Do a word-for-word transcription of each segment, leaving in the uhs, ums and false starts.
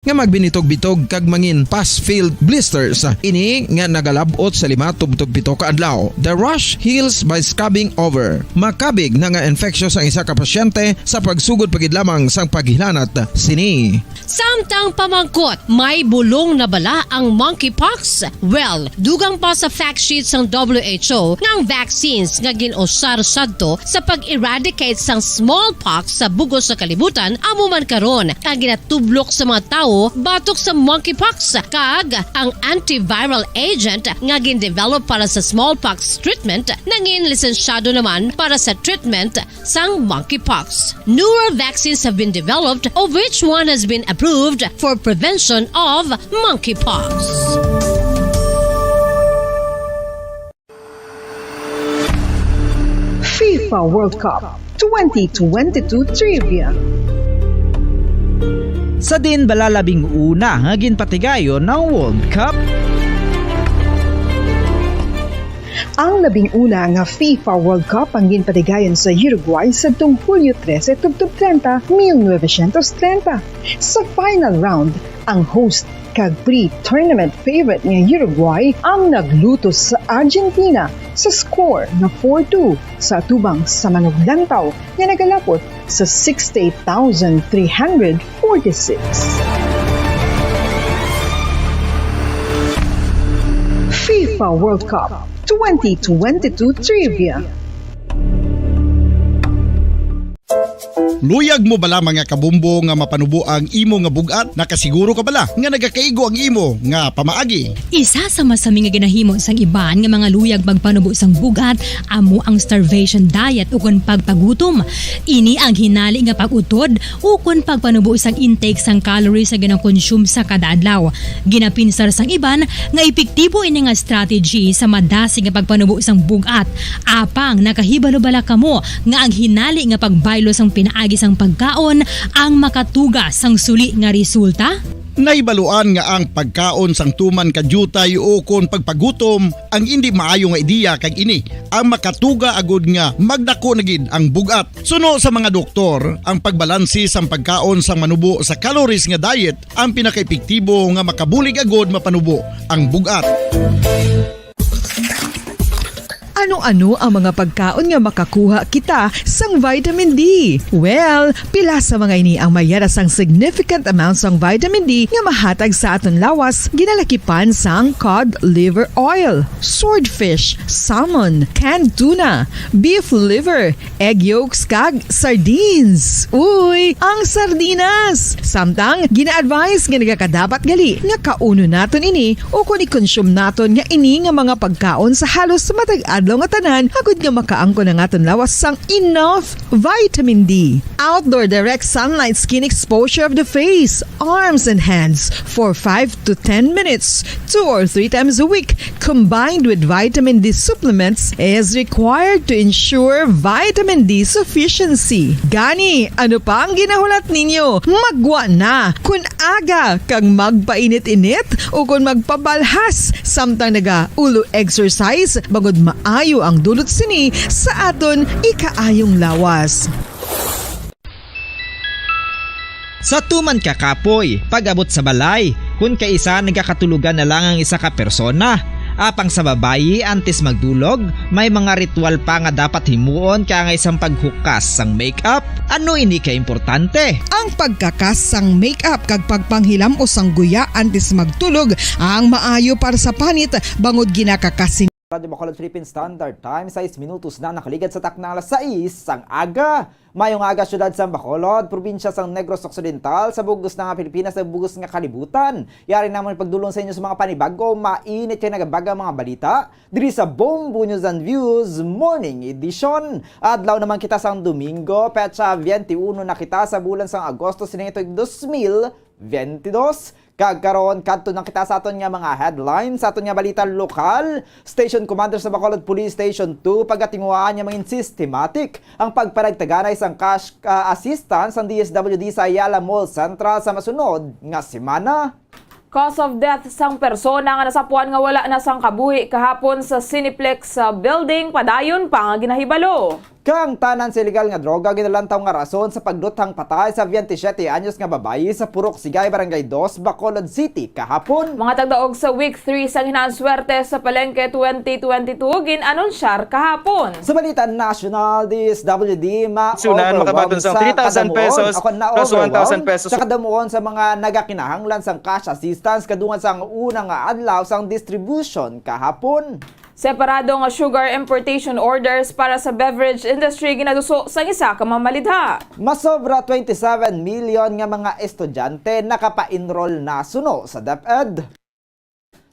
nga magbinitog-bitog kag mangin pus-filled blisters. Ini nga nagalab-ot sa lima tubtob pito ka adlaw. The rash heals by scrubbing over. Makabig na nga infectious ang isa ka pasyente sa pagsugod pa gid lamang sang paghilanat sini. Samtang pamangkot, may bulong na bala ang monkeypox? Well, dugang pa sa fact sheet sang W H O nga ang vaccines nga gin-usar sadto sa pag-eradicate sang smallpox sa bug-os nga kalibutan amo man karon ang ginatublok sa mga tawo batok sa monkeypox, kag ang antiviral agent nga gin-develop para sa smallpox treatment nangin lisensyado naman para sa treatment sang monkeypox. Newer vaccines have been developed, of which one has been approved for prevention of monkeypox. FIFA World Cup twenty twenty-two Trivia. Sa diin bala labing una nga ginpatigayon ang World Cup? Ang labing una nga FIFA World Cup ang ginpatigayon sa Uruguay sadtong Hulyo trese tubtob treinta, mil novecientos treinta. Sa final round, ang host kag pre-tournament favorite nga Uruguay ang naglutos sa Argentina sa score nga four two sa atubang sa manuglantaw nga nagalapot sa sixty-eight thousand three hundred forty-six. FIFA World Cup twenty twenty-two Trivia. Luyag mo bala, mga kabombo, nga mapanubo ang imo nga bug-at? Nakasiguro ka bala nga nagakaigo ang imo nga pamaagi? Isa sa masami nga ginahimo sang iban nga mga luyag pagpanubo sang bug-at amo ang starvation diet ukon pagpagutom. Ini ang hinali nga pag-utod ukon pagpanubo sang intake sang calories nga ginakonsume sa kada adlaw. Ginapinsar sang iban nga epektibo ini nga strategy sa madasig nga pagpanubo sang bug-at. Apang nakahibalo bala kamo nga ang hinali nga pagbaylo sang pinaagi sang pagkaon ang makatuga sang suli nga resulta? Nahibaluan nga ang pagkaon sang tuman ka diutay ukon pagpagutom ang indi maayo nga ideya, kag ini ang makatuga agud nga magdako na gid ang bug-at. Suno sa mga doktor, ang pagbalanse sang pagkaon sang manubo sa calories nga diet ang pinakaepektibo nga makabulig agud mapanubo ang bug-at. Ano-ano ang mga pagkaon nga makakuha kita sang vitamin D? Well, pila sa mga ini ang mayara sang significant amount sang vitamin D nga mahatag sa aton lawas, ginalakipan sang cod liver oil, swordfish, salmon, canned tuna, beef liver, egg yolks, kag sardines. Uy, ang sardinas! Samtang gina-advise nga nagakadapat gali nga kaunon naton ini ukon i-consume naton nga ini nga mga pagkaon sa halos matag adlaw nga tanan, agud nga makaangkon ang aton lawas sang enough vitamin D. Outdoor direct sunlight skin exposure of the face, arms, and hands for five to ten minutes, two or three times a week, combined with vitamin D supplements, is required to ensure vitamin D sufficiency. Gani, ano pa ang ginahulat ninyo? Maggwa na! Kun aga kag magpainit-init ukon magpabalhas samtang naga-ulo exercise, bangod maayo ang dulot sini sa aton ikaayong lawas. Sa tuman ka kapoy, pag-abot sa balay, kun kaisa nagakatulogan na lang ang isa ka persona. Apang sa babayi, antes magdulog, may mga ritual pa nga dapat himuon, kaangay sang paghukas sang makeup. Ano ini ka importante? Ang pagkakas sang makeup kag pagpanghilam-os sang guya antes magtulog ang maayo para sa panit, bangod ginakakas Radyo Bacolod Philippine Standard Time, sais minutos na nakaligad sa takna alas sais sang aga. Mayong aga, siyudad sang Bacolod, probinsya sang Negros Occidental, sa bug-os na nga Pilipinas, sa bug-os nga kalibutan. Yari namon pagdulong sa inyo sa mga panibago, mainit kag nagabagang mga balita diri sa Bombo News and Views Morning Edition. Adlaw naman kita sang Domingo, petsa twenty-one na kita sa bulan sang Agosto, sining tuig dos mil twenty-dos. Kag karon, kadto na kita sa aton nga mga headlines, sa aton nga balita lokal. Station Commander sa Bacolod Police Station two pagatinguhaan nga mangin systematic ang pagpanagtaganay sang cash, ah, assistance sang D S W D sa Ayala Mall Central sa masunod nga semana. Cause of death sang persona nga nasapuan nga wala na sang kabuhi kahapon sa Cineplex, ah, building, padayon pa nga ginahibalo. Kang tanan sa iligal nga droga ginalantaw nga rason sa pagduthang patay sa twenty-siyete anyos nga babayi sa Purok Sigay, Barangay Dos, Bacolod City, kahapon. Mga tagdaog sa Week three sang Hinaan Swerte sa Palengke twenty twenty-two gin-anunsyar kahapon. Sa balita nasyonal, D S W D, ma-overwhelm sa kadamuon, ako, na-overwhelm sa kadamuon sa mga nagakinahanglan sang cash assistance kadungan sang una nga adlaw sang distribution kahapon. Separado nga sugar importation orders para sa beverage industry ginaduso sang isa ka mamalidha. Masobra twenty-seven million nga mga estudyante nakapa-enroll na suno sa DepEd.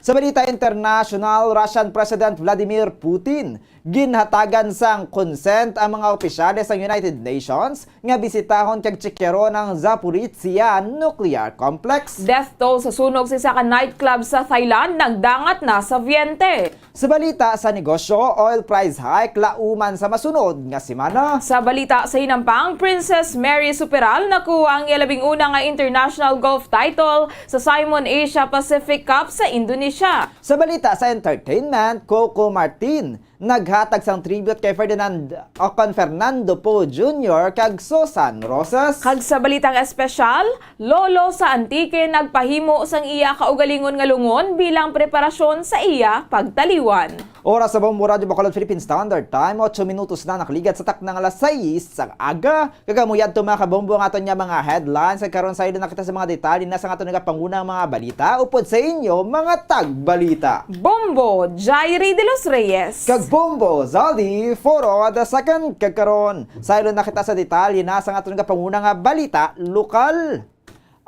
Sa balita internasyonal, Russian President Vladimir Putin, ginhatagan sang consent ang mga opisyales sang United Nations nga bisitahon kag tsikyaron ang Zaporizhia Nuclear Complex. Death toll sa sunog sa isa ka nightclub sa Thailand nagdangat na sa twenty. Sa balita sa negosyo, oil price hike lauman sa masunod nga semana. Sa balita sa hinampang, Princess Mary Superal nakuha ang iya labing una nga international golf title sa Simon Asia Pacific Cup sa Indonesia. Sa balita sa entertainment, Coco Martin naghatag sang tribute kay Ferdinand, o kon Fernando Poe Junior kag Susan Roses. Kag sa balitang espesyal, lolo sa Antique nagpahimo sang iya kaugalingon nga lungon bilang preparasyon sa iya pagtaliwan. Oras sa Bombo Radyo Bacolod Philippine Standard Time, otso minutos na nakaligat sa takna nga alas sais sang aga. Kag amo yadto, mga kabombo, ang aton nga mga headlines. Kag karon, saylo na kita sa mga detalye na sa aton nagapangunang mga balita upod sa inyo, mga tagbalita. Bombo Jairi de los Reyes. Kag Bombo Zaldi Foro the second. Kag karon, saylo na kita sa detalye na sa aton nagapangunang nga balita lokal.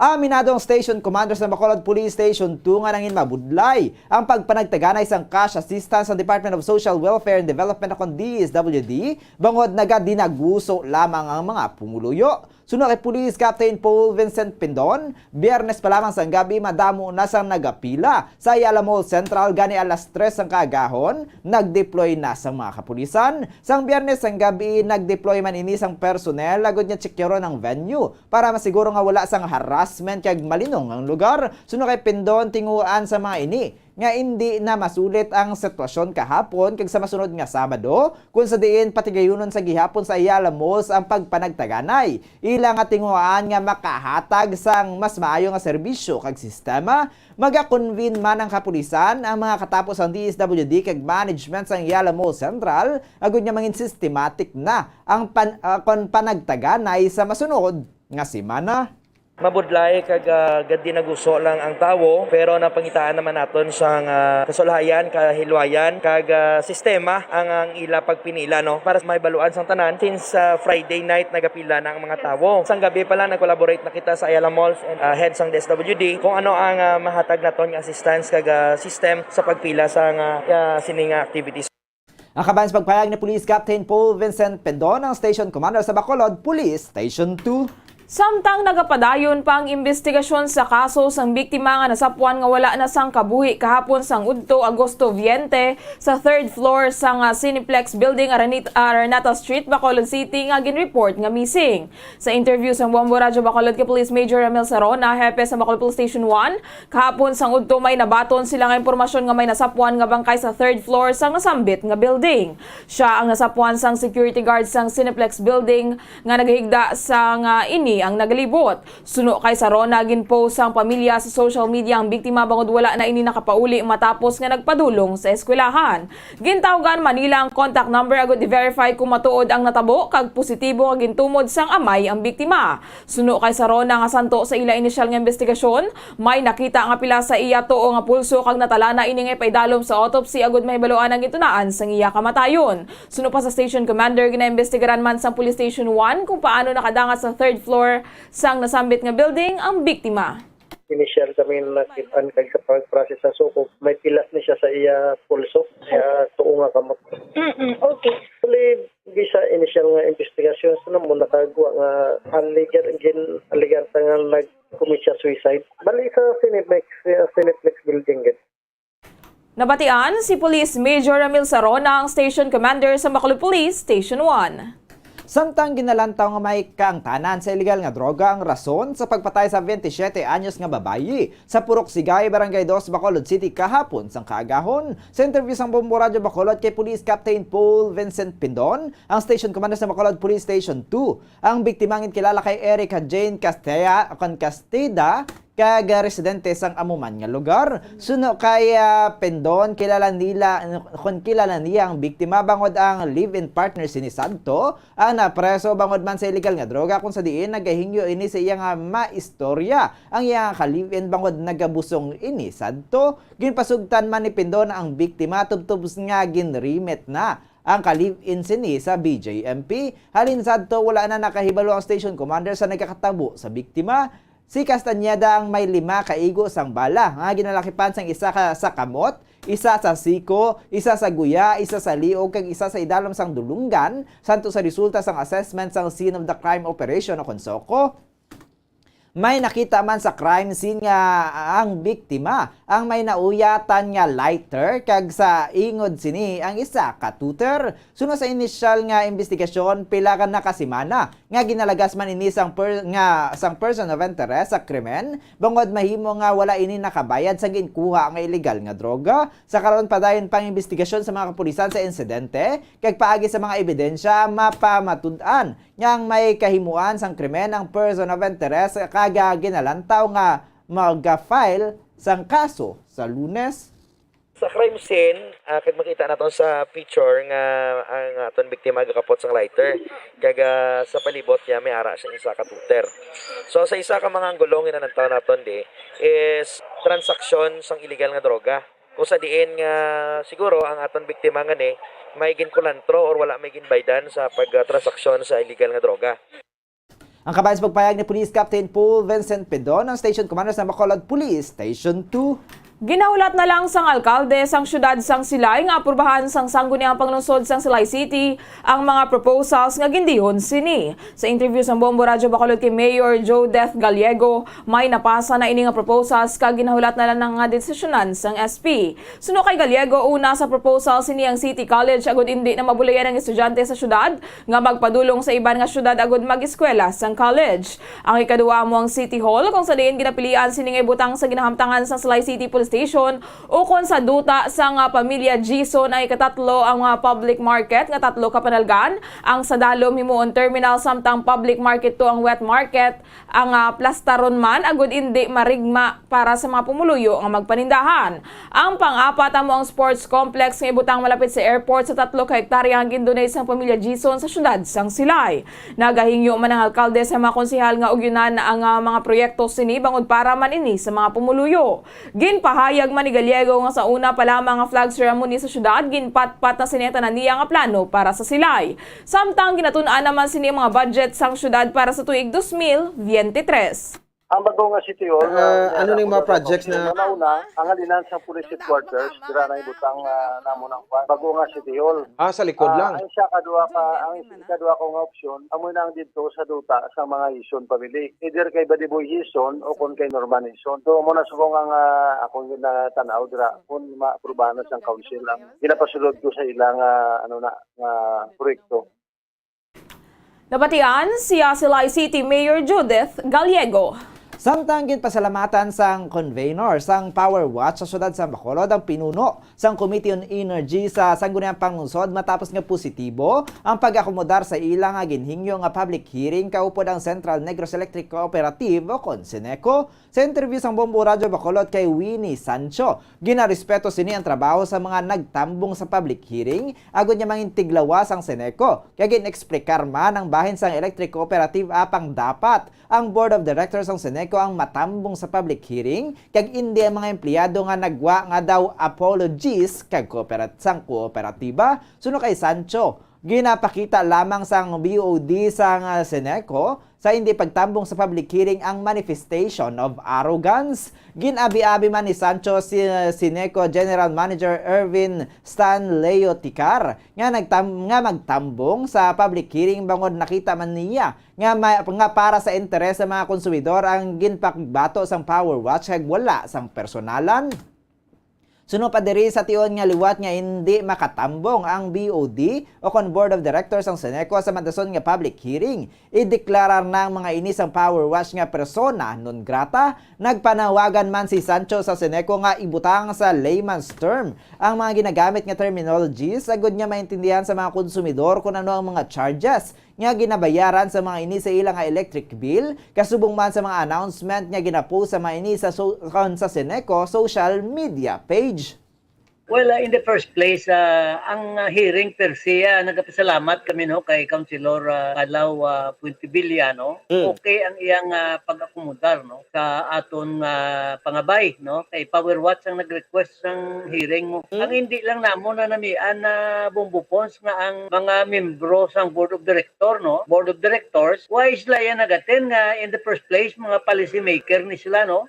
Aminado ang station commander sa Bacolod Police Station two nga nangin mabudlay ang pagpanagtaganay sang cash assistance sa Department of Social Welfare and Development, o kon D S W D, bangod nagadinaguso lamang ang mga pumuluyo. Suno kay Police Captain Paul Vincent Pindon, Biyernes pa lamang sang gabi, madamo na sang nagapila sa Ayala Mall Central gani alas tres sang kaagahon. Nag-deploy na sang mga kapulisan. Sang Biyernes sang gabi, nag-deploy man ini sang personnel agud nga tsikyaron ang venue para masiguro nga wala sang harassment kag malinong ang lugar. Suno kay Pindon, tinguhaan sa mga ini nga indi na masulit ang sitwasyon kahapon kag sa masunod nga Sabado, kung sa diin patigayunon sa gihapon sa Ayala Malls ang pagpanagtaganay. Ila nga tinguhaan nga makahatag sang mas maayo nga serbisyo kag sistema, maga-convene man ang kapulisan, ang mga katapo sang D S W D kag management sang Ayala Mall Central, agud nga mangin systematic na ang pan-, ah, kon panagtaganay sa masunod nga semana. Mabudlay kag, ah, gadinaguso lang ang tawo, pero napangitaan naman naton sang, ah, kasulhayan, kahilwayan, kag, ah, sistema ang, ang ila pagpinila, no? Para sa mahibaluan sang tanan, since, ah, Friday night nagapila na ang mga tawo. Sang gabi pa lang, nag-collaborate na kita sa Ayala Malls and, ah, head sang D S W D kung ano ang, ah, mahatag naton nga assistance kag, ah, system sa pagpila sa nga, ah, sini nga activities. Ang kabahin sa pagpahayag ni Police Captain Paul Vincent Pendon, ang station commander sa Bacolod Police Station two. Samtang nagapadayon pa ang imbestigasyon sa kaso sang biktima nga nasapuan nga wala na sang kabuhi kahapon sang udto, Agosto twenty, sa third floor sang, ah, Cineplex Building, Aranit-, Araneta Street, Bacolod City, nga ginreport nga missing. Sa interview sang Bombo Radyo Bacolod kay Police Major Ramil Sarona, hepe sa Bacolod Police Station one, kahapon sang udto may nabaton sila nga impormasyon nga may nasapuan nga bangkay sa third floor sang nasambit nga building. Sia ang nasapuan sang security guard sang Cineplex Building nga nagahigda sang, ah, ini ang nagalibot. Suno kay Sarona, ginpost sang pamilya sa social media ang biktima bangod wala na ini nakapauli matapos nga nagpadulong sa eskwelahan. Gintawgan man nila ang contact number agud i-verify kung matuod ang natabo kag positibo nga gintumod sang amay ang biktima. Suno kay Sarona nga santo sa ila inisyal nga imbestigasyon, may nakita nga pila sa iya tuo nga pulso kag natalana ini nga ipaidalom sa autopsy agud mahibaluan ang gintunaan sang iya kamatayon. Suno pa sa station commander, ginaimbestigaran man sang Police Station one kung paano nakadangat sa third floor sang nasambit nga building ang biktima. Initial kami nakit-an kag sa pag-process sa sukob, may pilas ni siya sa iya pulso, sa iya tuo nga kamot. Mm-mm, okay. Actually, di sa initial nga investigasyon, sa namo nakagwa nga aligar, gin-aligar ta nga nag-commit siya suicide. Bali sa Cineplex, sa Cineplex building gid. Nabatian si Police Major Ramil Sarona, ang station commander sa Bacolod Police Station one. Samtang ginalantaw nga may kaangtanan sa iligal nga droga ang rason sa pagpatay sa twenty-siyete anyos nga babayi sa Purok Sigay, Barangay Dos, Bacolod City kahapon sang kaagahon. Sa interview sang Bombo Radyo Bacolod kay Police Captain Paul Vincent Pindon, ang Station Commander sa Bacolod Police Station two, ang biktima nga kilala kay Erica Jane Castea, kon Casteda, kag, ah, residente sang amo man nga lugar. Suno kay, ah, Pendon, kilala nila, kon kilala niya ang biktima bangod ang live-in partner sini sadto ang napreso bangod man sa iligal nga droga, kung sa diin nagahingyo ini sa iya nga maistorya ang iya nga ka-live-in bangod nagabusong ini sadto. Ginpasugtan man ni Pendon ang biktima tubtob nga ginrimit na ang ka-live-in sini sa B J M P. Halin sadto, wala na nakahibalo ang station commander sa nagakatabo sa biktima. Si Castañeda ang may lima ka igo sang bala nga ginalakipan sang isa ka, sa kamot, isa sa siko, isa sa guya, isa sa liog, kag isa sa idalom sang dulunggan, santo sa resulta sang assessment sang scene of the crime operation o kon SOCO. May nakita man sa crime scene nga ang biktima ang may nauyatan nga lighter, kag sa ingod sini ang isa ka tutor. Suno sa inisyal nga imbestigasyon, pila ka nakasimana nga ginalagas man ini sang per-, nga sang person of interest sa krimen, bangod mahimo nga wala ini nakabayad sa ginkuha nga iligal nga droga. Sa karon, padayon pang imbestigasyon sa mga kapulisan sa insidente, kag paagi sa mga ebidensya, mapamatud-an nga ang may kahimuan sang krimen ang person of interest, kag ginalantaw nga mag-file sang kaso sa Lunes. Sa crime scene, ah, kag makita naton sa picture nga ang aton biktima gakapot sang lighter, kag, ah, sa palibot niya may ara sa isa ka tutor. So, sa isa ka mga anggulo nga nalantaw naton di is transaksyon sang iligal nga droga. Kung sa diin nga siguro ang aton biktima nga ni may ginkulantro or wala may ginbaydan sa pagtransaksyon sa iligal nga droga. Ang kabahin sa pagpayag ni Police Captain Paul Vincent Pedon, ang Station Commander sa Bacolod Police Station two. Ginahulat na lang sang alkalde sang siyudad sang Silay nga aprubahan sang Sangguniang Panglungsod sang Silay City ang mga proposals nga gindihon sini. Sa interview sang Bombo Radyo Bacolod kay Mayor Jodeth Gallego, may napasa na ini nga proposals kag ginahulat na lang nga desisyonan sang S P. Suno kay Gallego, una sa proposal sini ang City College agud indi na mabulayan ang estudyante sa siyudad nga magpadulong sa iban nga siyudad agud mag-eskwela sang college. Ang ikaduha amo ang City Hall, kung sa diin ginapilian sini nga ibutang sa ginahamtangan sang Silay City Police Station ukon sa duta sang, ah, pamilya Gison. Ang ikatatlo ang mga public market nga tatlo ka panalgan, ang sa dalom himuon terminal, samtang public market two ang wet market, ang, ah, plastaron man agud indi marigma para sa mga pumuluyo nga magpanindahan. Ang pang-apat amo ang sports complex nga ibutang malapit sa airport sa tatlo ka hektarya nga gin-donate sang pamilya Gison sa siyudad sang Silay. Nagahingyo man ang alkalde sa mga konsehal nga ugyonan ang, ah, mga proyekto sini bangod para man ini sa mga pumuluyo. Ginpahayag man ni Gallego nga sa una pa lamang nga flag ceremony sa siyudad, ginpatpat na sini ang tanan niya nga plano para sa Silay. Samtang ginatun-an naman sini ang mga budget sang siyudad para sa tuig dos mil biyente tres. Ang bago nga City Hall, ah, ano ning mga projects na una-una, ang halinan sa police headquarters, dira na ibutang, ah, namon ang kwan. Bago nga City Hall. Ah, sa likod lang. Ang isa ka duha ka, ang isa ka duha ko nga opsyon, amo na ang didto sa duta sa mga Hison family. Either kay Badiboy Hison o kon kay Norman Hison. So, amo na subong ang, ah, akong ginatan-aw dira kung maaprubahan na sang council ang ginapasulod ko sa ilang, ah, ano na, nga proyekto. Nabatian sia Silay City Mayor Judith Gallego. Samtang ginpasalamatan sang convener sang Power Watch sa siyudad sa Bacolod ang pinuno sang Committee on Energy sa Sangguniang Panglungsod matapos nga positibo ang pag-akomodar sa ila nga ginhingyo nga public hearing kaupod ang Central Negros Electric Cooperative o kon CENECO. Sa interview sang Bombo Radyo Bacolod kay Winnie Sancho, ginarespeto sini ang trabaho sa mga nagtambong sa public hearing, agud nga mangintiglawas ang CENECO, kag gin-eksplikar man ang bahin sang electric cooperative apang dapat ang Board of Directors sang CENECO ang matambong sa public hearing, kag indi ang mga empleyado nga nagwa nga daw apologies kag kooperat-, sang kooperatiba. Suno kay Sancho, ginapakita lamang sang B O D sang, ah, CENECO sa hindi pagtambong sa public hearing ang manifestation of arrogance. Gin-abi-abi man ni Sancho si, ah, CENECO General Manager Ervin Stan Leo Ticar nga nagtam-, nga magtambong sa public hearing bangod nakita man niya nga ma-, nga para sa interes sa mga konsumidor ang ginpakigbato sang Power Watch kag wala sang personalan. Suno pa diri sa tion nga liwat nga indi makatambong ang B O D o kon Board of Directors sang Ceneco sa madason nga public hearing, ideklarar na ang mga ini sang Power Watch nga persona non grata. Nagpanawagan man si Sancho sa Ceneco nga ibutang sa layman's term ang mga ginagamit nga terminologies agud nga maintindihan sa mga konsumidor kon ano ang mga charges nga ginabayaran sa mga ini sa ila nga electric bill, kasubong man sa mga announcement nga ginapost sa mga ini sa so-, kon sa Ceneco social media page. Well, uh, in the first place, uh, ang, uh, hearing per se, uh, nagapasalamat kami, no, kay Councilor, uh, Kalaw, uh, Fuentebilla, no? Mm. Okay ang iyang, uh, pag-akomodar, no, sa aton, uh, pangabay, no? Kay Power Watch ang nag-request sang hearing mo. Mm. Ang hindi lang namo na namian na Bombo Pons nga ang mga membro sang Board of Director, no? Board of Directors, why sila yan nag-attend nga in the first place, mga policy maker ni sila, no?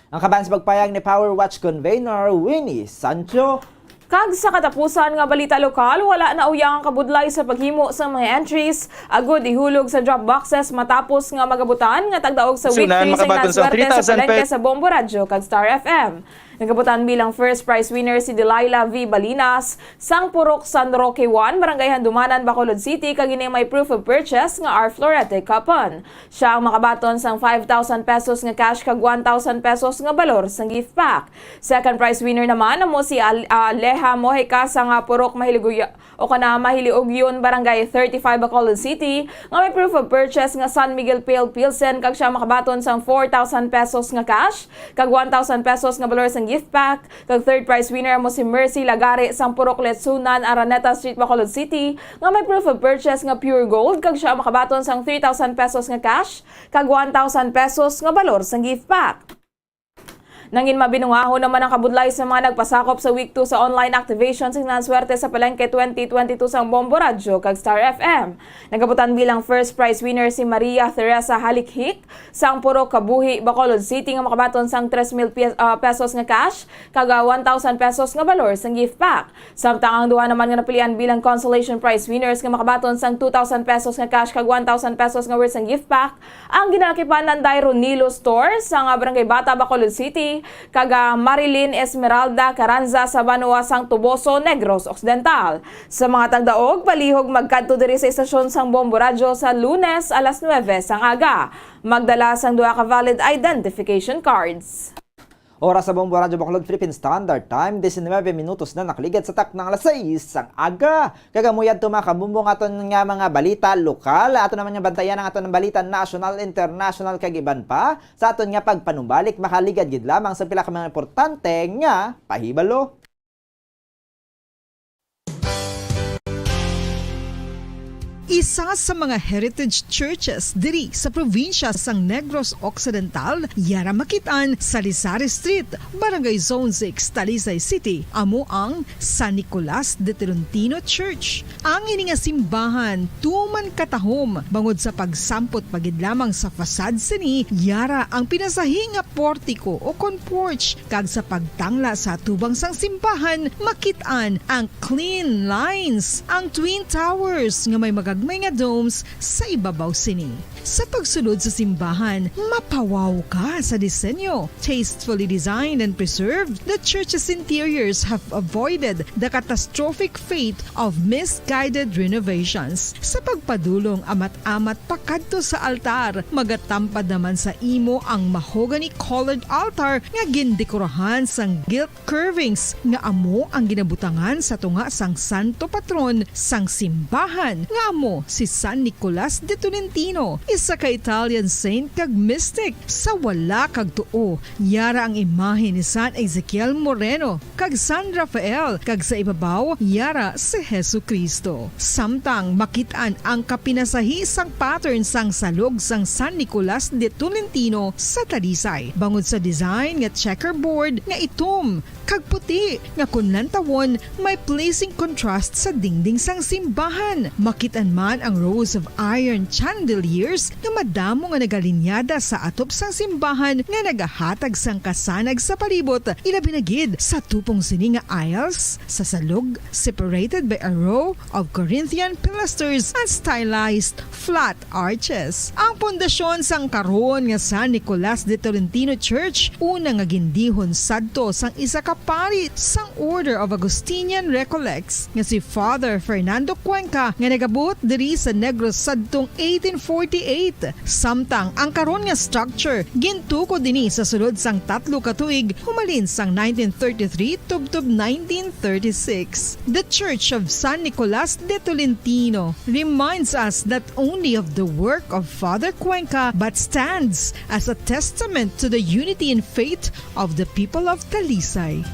Ang kaban sa pagpayag ni Power Watch Convener Winnie Sancho. Kag sa katapusan nga balita lokal, wala na uyang ang kabudlay sa paghimo sa mga entries agud ihulog sa drop boxes matapos nga magabutan nga tagdaog sa Sunan, weekly sa makabaton sa Inaswerte sa three thousand Palengke pesos. Sa Bombo Radyo kag Star F M. Nagabutan bilang first prize winner si Delilah V Balinas sang Purok San Roque one, Barangay Handumanan, Bacolod City, kag ini may proof of purchase nga R Florete coupon. Siya ang makabaton sang five thousand pesos nga cash kag one thousand pesos nga balor sang gift pack. Second prize winner naman amo si Al-, ah, Leha Mojica sang, ah, Purok Mahiluguya-, o kana Mahiliugyon, Barangay thirty-five, Bacolod City, nga may proof of purchase nga San Miguel Pale Pilsen, kag siya makabaton sang four thousand pesos nga cash kag one thousand pesos nga balor sang gift pack. Kag third prize winner amo si Mercy Lagare sang Purok Letsunan, Araneta Street, Bacolod City, nga may proof of purchase nga pure gold, kag siya makabaton sang three thousand pesos nga cash kag one thousand pesos nga balor sang gift pack. Nangin mabinungahon naman ang kabudlay sa mga nagpasakop sa Week two sa online activation sa Inaswerte sa Palengke twenty twenty-two sang Bombo Radyo kag Star F M. Nagabutan bilang first prize winner si Maria Teresa Halikhik sang Purok Kabuhi, Bacolod City, nga makabaton sang tres mil pie-, ah, pesos nga cash kag, ah, one thousand pesos nga balor sang gift pack. Samtang ang duha naman nga napilian bilang consolation prize winners nga makabaton sang two thousand pesos nga cash kag one thousand pesos nga worth sang gift pack, ang ginalakipan ng Daironilo Store sa nga Barangay Bata, Bacolod City, kag, ah, Marilyn Esmeralda Caranza sa Banwa sang Toboso, Negros Occidental. Sa mga tagdaog, palihog magkadto diri sa estasyon sang Bombo Radyo sa Lunes alas nuebe sang aga. Magdala sang duha ka valid identification cards. Oras sa Bombo Radyo Bacolod, Philippine Standard Time, diecinuebe minutos na nakaligad sa takna nga alas sais sang aga. Kag amo yadto, mga kabombo, ang aton nga mga balita lokal. Ato naman nga bantayan ang aton balita national, international, kag iban pa. Sa aton nga pagpanumbalik, makaligad gid lamang sa pila ka mga importante nga pahibalo. Isa sa mga heritage churches diri sa probinsya sang Negros Occidental, yara makit-an sa Rizal Street, Barangay Zone six, Talisay City, amo ang San Nicolas de Tolentino Church. Ang ini nga simbahan tuman katahom bangod sa pagsampot pa gid lamang sa facade sini, yara ang pinasahi nga portiko o kon porch, kag sa pagtangla sa atubang sang simbahan, makit-an ang clean lines, ang twin towers nga may magagmay nga domes sa ibabaw sini. Sa pagsulod sa simbahan, mapawaw ka sa disenyo. Tastefully designed and preserved, the church's interiors have avoided the catastrophic fate of misguided renovations. Sa pagpadulong amat-amat pakadto sa altar, magatampad naman sa imo ang mahogany-colored altar nga gindekorahan sang gilt curvings nga amo ang ginabutangan sa tunga sang santo patron sang simbahan, nga amo si San Nicolas de Tolentino, isa ka Italian saint kag mystic. Sa wala kag tuo, yara ang imahe ni San Ezekiel Moreno kag San Rafael, kag sa ibabaw, yara si Jesu-Cristo. Samtang makit-an ang kapinasahi sang pattern sang salog sang San Nicolas de Tolentino sa Talisay, bangod sa design nga checkerboard nga itom kag puti, nga kon lantawon, may pleasing contrast sa dingding sang simbahan. Makit-an man ang rows of iron chandeliers nga madamo nga nagalinyada sa atop sang simbahan nga nagahatag sang kasanag sa palibot, ilabi na gid sa tupong sini nga aisles sa salog, separated by a row of Corinthian pilasters and stylized flat arches. Ang pundasyon sang karon nga San Nicolas de Tolentino Church, una nga gindihon sadto sang isa ka pari sang Order of Augustinian Recollects nga si Father Fernando Cuenca, nga nagabot diri sa Negros sadtong eighteen forty-eight. Samtang ang karon nga structure gintukod ini sa sulod sang tatlo ka tuig, humalin sang nineteen thirty-three tubtob nineteen thirty-six. The Church of San Nicolas de Tolentino reminds us not only of the work of Father Cuenca, but stands as a testament to the unity in faith of the people of Talisay.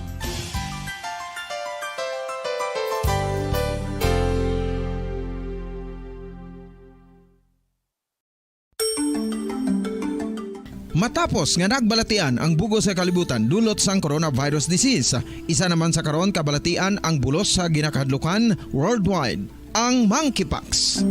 Matapos nga nagbalatian ang bug-os nga kalibutan dulot sang coronavirus disease, isa naman sa karon kabalatian ang bulos sa ginakahadlukan worldwide, ang monkeypox.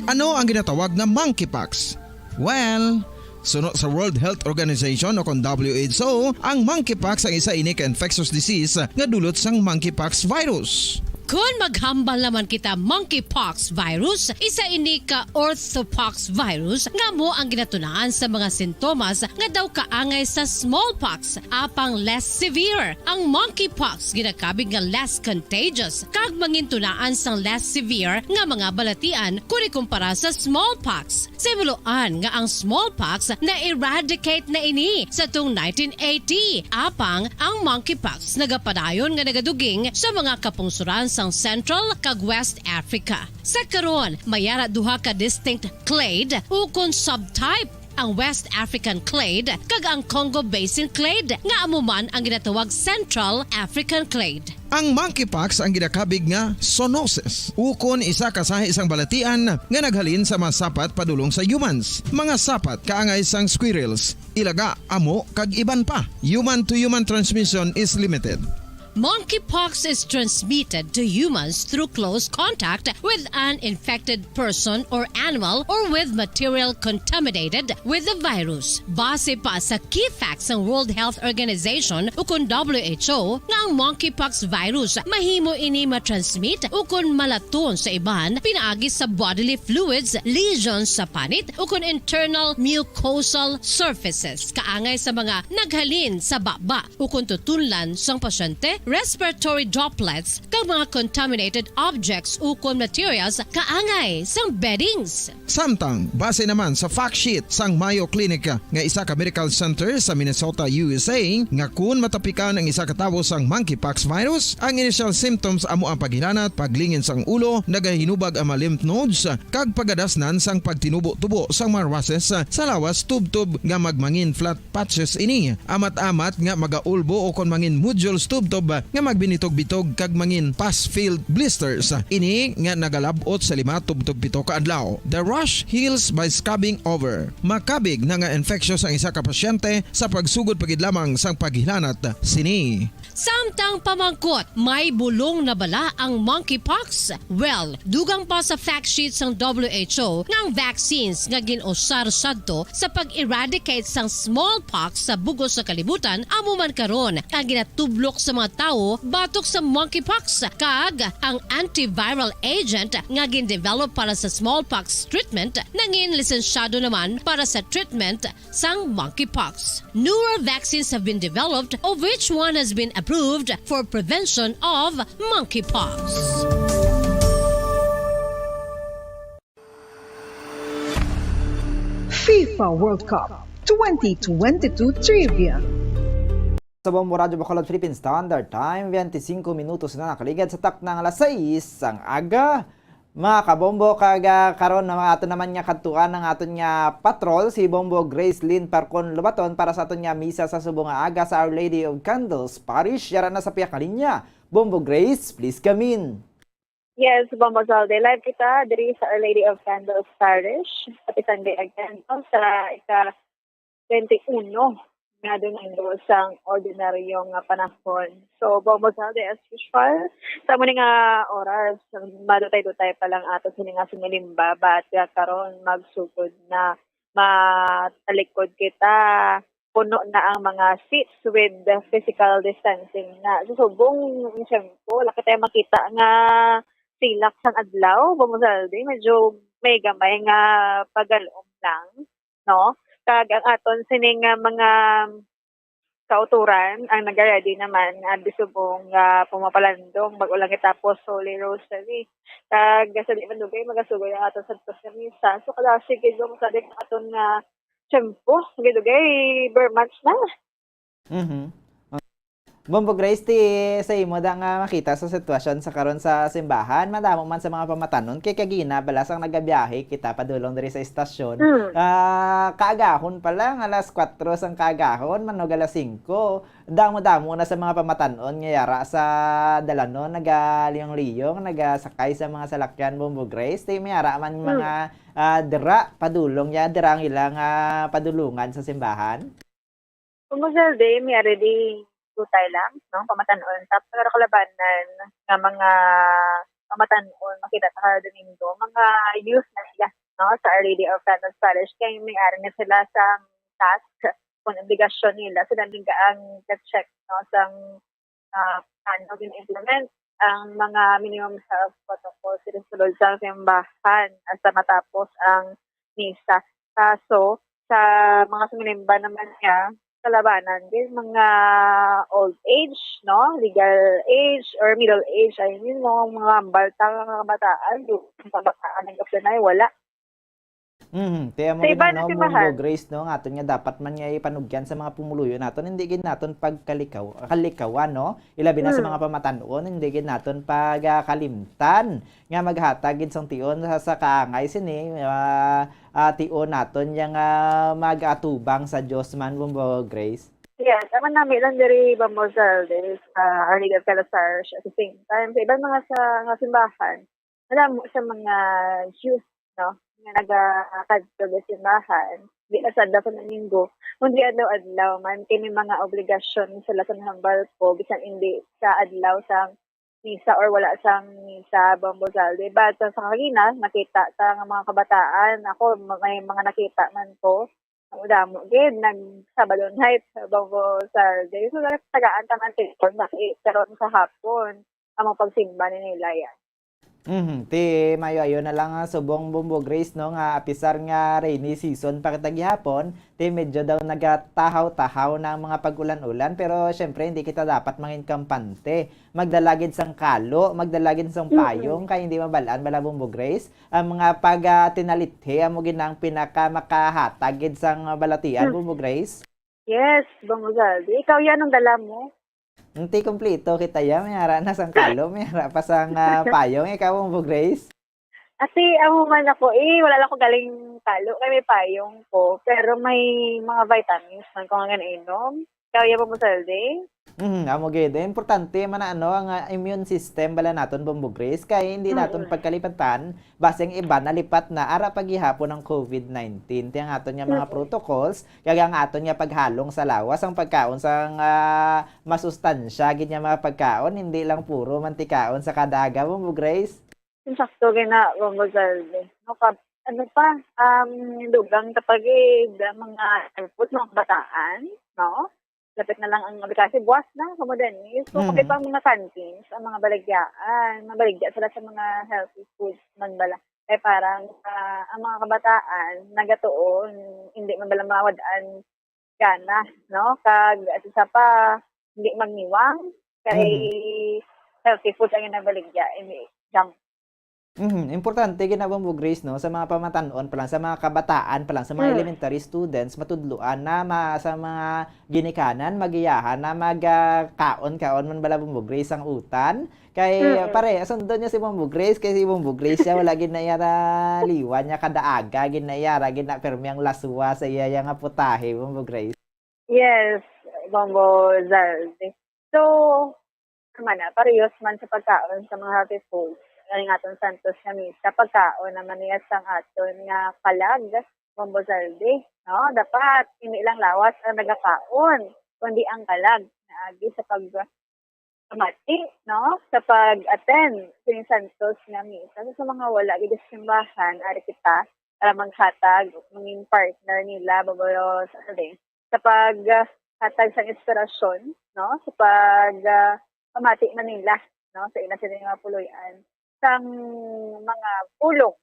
Ano ang ginatawag nga monkeypox? Well, suno sa World Health Organization o kon W H O, ang monkeypox ang isa ini ka infectious disease nga dulot sang monkeypox virus. Kon maghambal naman kita monkeypox virus, isa ini ka orthopox virus nga amo ang ginatunaan sa mga sintomas nga daw kaangay sa smallpox, apang less severe. Ang monkeypox ginakabig nga less contagious kag mangintunaan sang less severe nga mga balatian kon ikumpara sa smallpox. Sa himuloan nga ang smallpox na-eradicate na ini sa tong nineteen eighty, apang ang monkeypox nagapadayon nga nagaduging sa mga kapungsoran sang Central kag West Africa. Sa karon, may ara duha ka distinct clade ukon subtype, ang West African clade kag ang Congo Basin clade, nga amo man ang ginatawag Central African clade. Ang monkeypox ang ginakabig nga zoonosis, ukon isa ka sahi sang balatian nga naghalin sa mga sapat padulong sa humans, mga sapat kaangay sang squirrels, ilaga, amo, kag iban pa. Human-to-human transmission is limited. Monkeypox is transmitted to humans through close contact with an infected person or animal or with material contaminated with the virus. Base pa sa key facts sang World Health Organization ukon W H O, nga ang monkeypox virus mahimo ini matransmit ukon malaton sa iban pinaagi sa bodily fluids, lesions sa panit, ukon internal mucosal surfaces, kaangay sa mga naghalin sa baba ukon tutunlan sang pasyente, respiratory droplets, kag mga contaminated objects ukon materials kaangay sang beddings. Samtang, base naman sa fact sheet sang Mayo Clinic nga isa ka medical center sa Minnesota, U S A, nga kun matapikan ang isa ka tawo sang monkeypox virus, ang initial symptoms amo ang paghilanat, paglingin sang ulo, nagahinubag ang mga lymph nodes, kag pagadasnan sang pagtinubo-tubo sang mga rushes sa lawas tubtob nga magmangin flat patches ini. Amat-amat nga magaulbo ukon mangin nodules tubtob nga magbinitog-bitog kag mangin pus-filled blisters. Ini nga nagalab-ot sa lima tubtob pito ka adlaw. The rash heals by scabbing over. Makabig na nga infectious ang isa ka pasyente sa pagsugod pa gid lamang sang paghilanat sini. Samtang pamangkot, may bulong na bala ang monkeypox? Well, dugang pa sa fact sheet sang W H O nga ang vaccines nga gin-usar sadto sa pag-eradicate sang smallpox sa bug-os nga kalibutan amo man karon ang ginatublok sa mga tawo batok sa monkeypox, kag ang antiviral agent nga gin-develop para sa smallpox treatment nangin lisensyado naman para sa treatment sang monkeypox. Newer vaccines have been developed, of which one has been approved for prevention of monkeypox. FIFA World Cup twenty twenty-two Trivia. Sa Bombo Radyo Bacolod Philippine Standard Time, twenty-cinco minutos na nakaligad sa takna nga alas sais sang aga. Mga kabombo, kag, ah, karon na ato naman nga kadtuan ang aton nga patrol, si Bombo Grace Lynn Parcon Lobaton para sa aton nga misa sa subong nga aga sa Our Lady of Candles Parish. Yara na sa pihak nga linya. Bombo Grace, please come in. Yes, Bombo Zalde. Live kita diri sa Our Lady of Candles Parish. Happy Sunday again, no? Sa ika twenty-uno nga Domingo sang ordinaryo nga panahon. So, Bombo Zalde, as usual, sa amo ni nga oras, madutay-dutay pa lang ato sini nga sumilin, but, ah, karon magsugod na, matalikod kita, puno na ang mga seats with the physical distancing na. Sa subong tiyempo, wala kita makita nga silak sang adlaw, Bombo Zalde, medyo may gamay nga pagalom lang, no? Kag ang aton sining, ah, mga kauturan ang nagaready naman nga subong nga pumapalandong bag-o lang itapos Holy Rosary. Kag sa di madugay, magasugoy ang aton Santos nga Misa. So, kadasig gid mo sa di aton nga tiyempo, dugay-dugay, ber months na. Mhm. Bombo Grace, ti sa imo da nga makita sa sitwasyon sa karon sa simbahan, madamo man sa mga pamatanon kay kagina bala sang nagabiyahe kita padulong diri sa istasyon. Mm. Ah, kaagahon pa lang, alas kuwatro sang kaagahon, manog alas singko. Damo-damo na sa mga pamatanon nga yara sa dalanon, nagaliyong-liyong, nagasakay sa mga salakyan, Bombo Grace. Ti may ara man Mm. mga, ah, dira padulong ya, dira ang ilang, ah, padulungan sa simbahan. Kung Mozalde, may already gutay lang, no? Pamatan-on. Tapos, pero kalabanan nga mga pamatan-on, makita ta ka Domingo, mga youth na sila, no? Sa Our Lady of Fatima Parish, kay may ari na sila sa task, kung obligasyon nila, sila nila ang check, no? Sang, ah, paano gin-implement ang mga minimum health protocols sa sulod sa simbahan hasta matapos ang misa. Kaso, sa mga sumimba naman niya, kalabanan din mga old age, no? Legal age or middle age, I mean, no? Mga balta nga kabataan, yung kabataan ng kasanay, wala. Mhm. Kaya mo Sa iba gina, na no, simbahan. Munggo Grace, no, nga aton nga dapat man nga ipanugyan sa mga pumuluyo naton, hindi gid naton pagkalikaw, kalikawan, no? Ilabi na sa Mm. mga pamatan-on, hindi gid naton pagakalimtan nga maghatag gid sang tion sa, sa kaangay sini, ah, ah, tion naton yang, ah, mag-atubang sa Dios man, Bombo Grace. Yes, ang nami lang diri, Bombo Zalde, sa Our Lady of Calasar, at the same time, sa ibang mga sa, nga simbahan, alam mo, sa mga youth, no, nga nagakadto sa simbahan, di na sa adlaw sa Domingo, kundi adlaw-adlaw man, kay may mga obligasyon sila sa mga barko, bisan hindi sa adlaw sa misa or wala sang misa, Bombo Zalde. But sa, sa kagina, nakita ta nga mga kabataan, ako, ma-, may mga nakita man ko, ang damo gid, nag-Sabado night, Bombo Zalde. So, tagaan ta man, karon sa hapon, ang mga pagsimba ni nila yan. Mhm. Ti maayo-ayo na lang, ah, subong Bombo Grace, no, nga apisar nga rainy season pa kita gihapon, ti medyo daw nagatahaw-tahaw na ang mga pag-ulan-ulan, pero syempre hindi kita dapat mangin kampante. Magdala gid sang kalo, magdala gid sang Mm-mm. payong, kay hindi mabal-an bala, Bombo Grace, ang mga pag, ah, tinalithi amo gid na ang pinaka makahatag gid sang balatian, Mm. Bombo Grace. Yes, Bombo Zalde. Ikaw yan ang dala mo. Ti kompleto kita ya, may ara na sang kalo, may ara pa sang, ah, payong. Ikaw, Bombo Grace? Ati, amo man ako, eh, wala lang ko galing kalo, kay may payong ko, pero may mga vitamins man ko nga ginainom. Ikaw ya, Bombo Zalde? Mhm, amo gid. Importante man na, ano, ang, ah, immune system bala naton, Bombo Grace, kay hindi naton Mm. pagkalimtan, basi ang iba nalipat na, ara pa gihapon ang covid nineteen. Ti ang aton nga mga Mm. protocols, kag ang aton nga paghalong sa lawas ang pagkaon sang, ah, masustansya gid nga mga pagkaon, hindi lang puro mantikaon sa kada aga, Bombo Grace. Insakto gid na, Bombo Zalde. No, ka-, ano pa, um, dugang ta pa gid ang mga junk food, mga kabataan, no? Lapit na lang ang, kasi buwas na, kamo din. So, Mhm. pati pa ang mga canteens, ang mga baligyaan, mabaligya sila sa mga healthy foods man bala. Kay parang, ah, ang mga kabataan, nagatuon, hindi man bala mawad-an gana, no? Kag, at isa pa, hindi magniwang, kay Mhm. healthy food ang ginabaligya, hindi junk. Mhm. Importante gid na, Bombo Grace, no? Sa mga pamatan-on pa lang, sa mga kabataan pa lang, sa mga Mm. elementary students, matudloan na ma-, sa mga ginikanan, magiyahan na mag, ah, kaon-kaon man bala, Bombo Grace, ang utan. Kay, Mm. pare, sundon niya si Bombo Grace, kay si Bombo Grace siya, wala gid na iya ra liwan niya kada aga, gid na iya ra, gid na pirmi ang laswa sa iya, iya nga putahe, Bombo Grace. Yes, Bombo Zalde. So, tama na, parehas man sa pagkaon sa mga healthy foods. Ang aton Santos nga Misa, pagkaon naman niya sang aton nga kalag, Bombo Saldi, no? Dapat hindi lang lawas ang nagakaon, kundi ang kalag na agi sa pagpamati, no? Sa pag-attend sa santos nga misa. So, sa mga wala gid sa simbahan, ari kita para maghatag, maging partner nila, Bombo Saldi, sa paghatag sa inspirasyon, no? Sa pag, ah, pamati man nila, no? Sa ila sila nga puloy-an sang mga pulong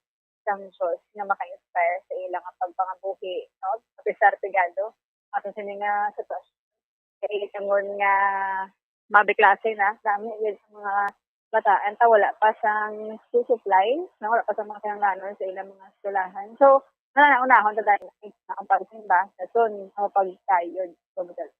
sang Dios nga maka-inspire sa ila nga pagpangabuhi, no? Apisar pigado ato sini nga sitwasyon. Kay tungod nga mabe klase na, dami gyud sa mga bataan ta wala pa sang school supplies, no? Wala pa sa mga kinahanglanon sa ilang mga eskwelahan. So, nananahon ta dahil ang pagsimba sa sun, ang pagkayod, kumbaga.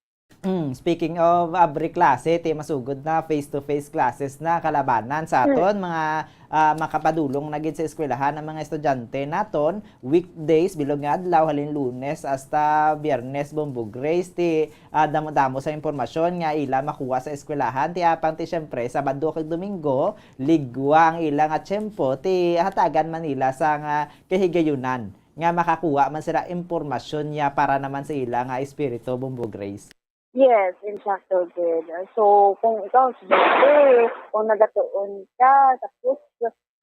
Mm, speaking of abre klase, ti masugod na face-to-face classes na kalabanan sa Hmm. aton mga, ah, makapadulong na gid sa eskwelahan ang mga estudyante naton, weekdays, bilog nga adlaw, halin Lunes hasta Biyernes, Bombo Grace, ti, ah, damo-damo sa impormasyon nga ila makuha sa eskwelahan. Ti apang ti siyempre, Sabado kag Domingo, ligwa ang ila nga tiyempo, ti hatagan man nila sa nga kahigayunan nga makakuha man sila impormasyon niya para naman sa ila nga espiritu, Bombo Grace. Yes, insakto gid. So, kung ikaw, estudyante, kung nagatuon ka, tapos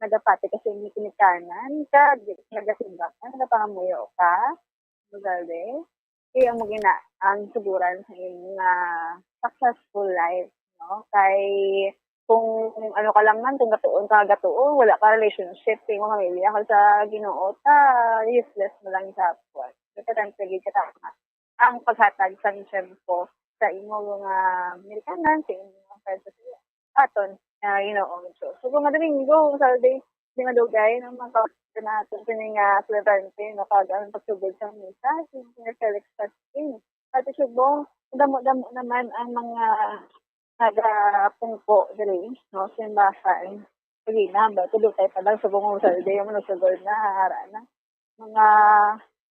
nagapati ka sa imong ginikanan ka, di ka nagasimba ka, nagapangamuyo ka, Mozalde, kaya mo gina ang suguran sa imong, ah, successful life, no? Kay kung ano ka lang man, kung gatuon ka, gatuon, wala ka relationship sa imong pamilya, kag sa Ginoo, ta useless mo lang sa buwan. Importante gid ka tama ang paghatag sang tiyempo sa imo nga ginikanan, sa imo nga friends, sa aton nga Ginoo. So, so kung nga Domingo, Saturday, di madugay ang mga kauban naton sini nga estudyante, no, kag ang pagsugod sa misa, si Sir Felix Pasquin. Ate Subo, damo-damo naman ang mga nagapungko diri, no, simbahan. Sige na, ba, tulog tayo pa lang, subong mo sa day, mo nagsugod na, ara na. Mga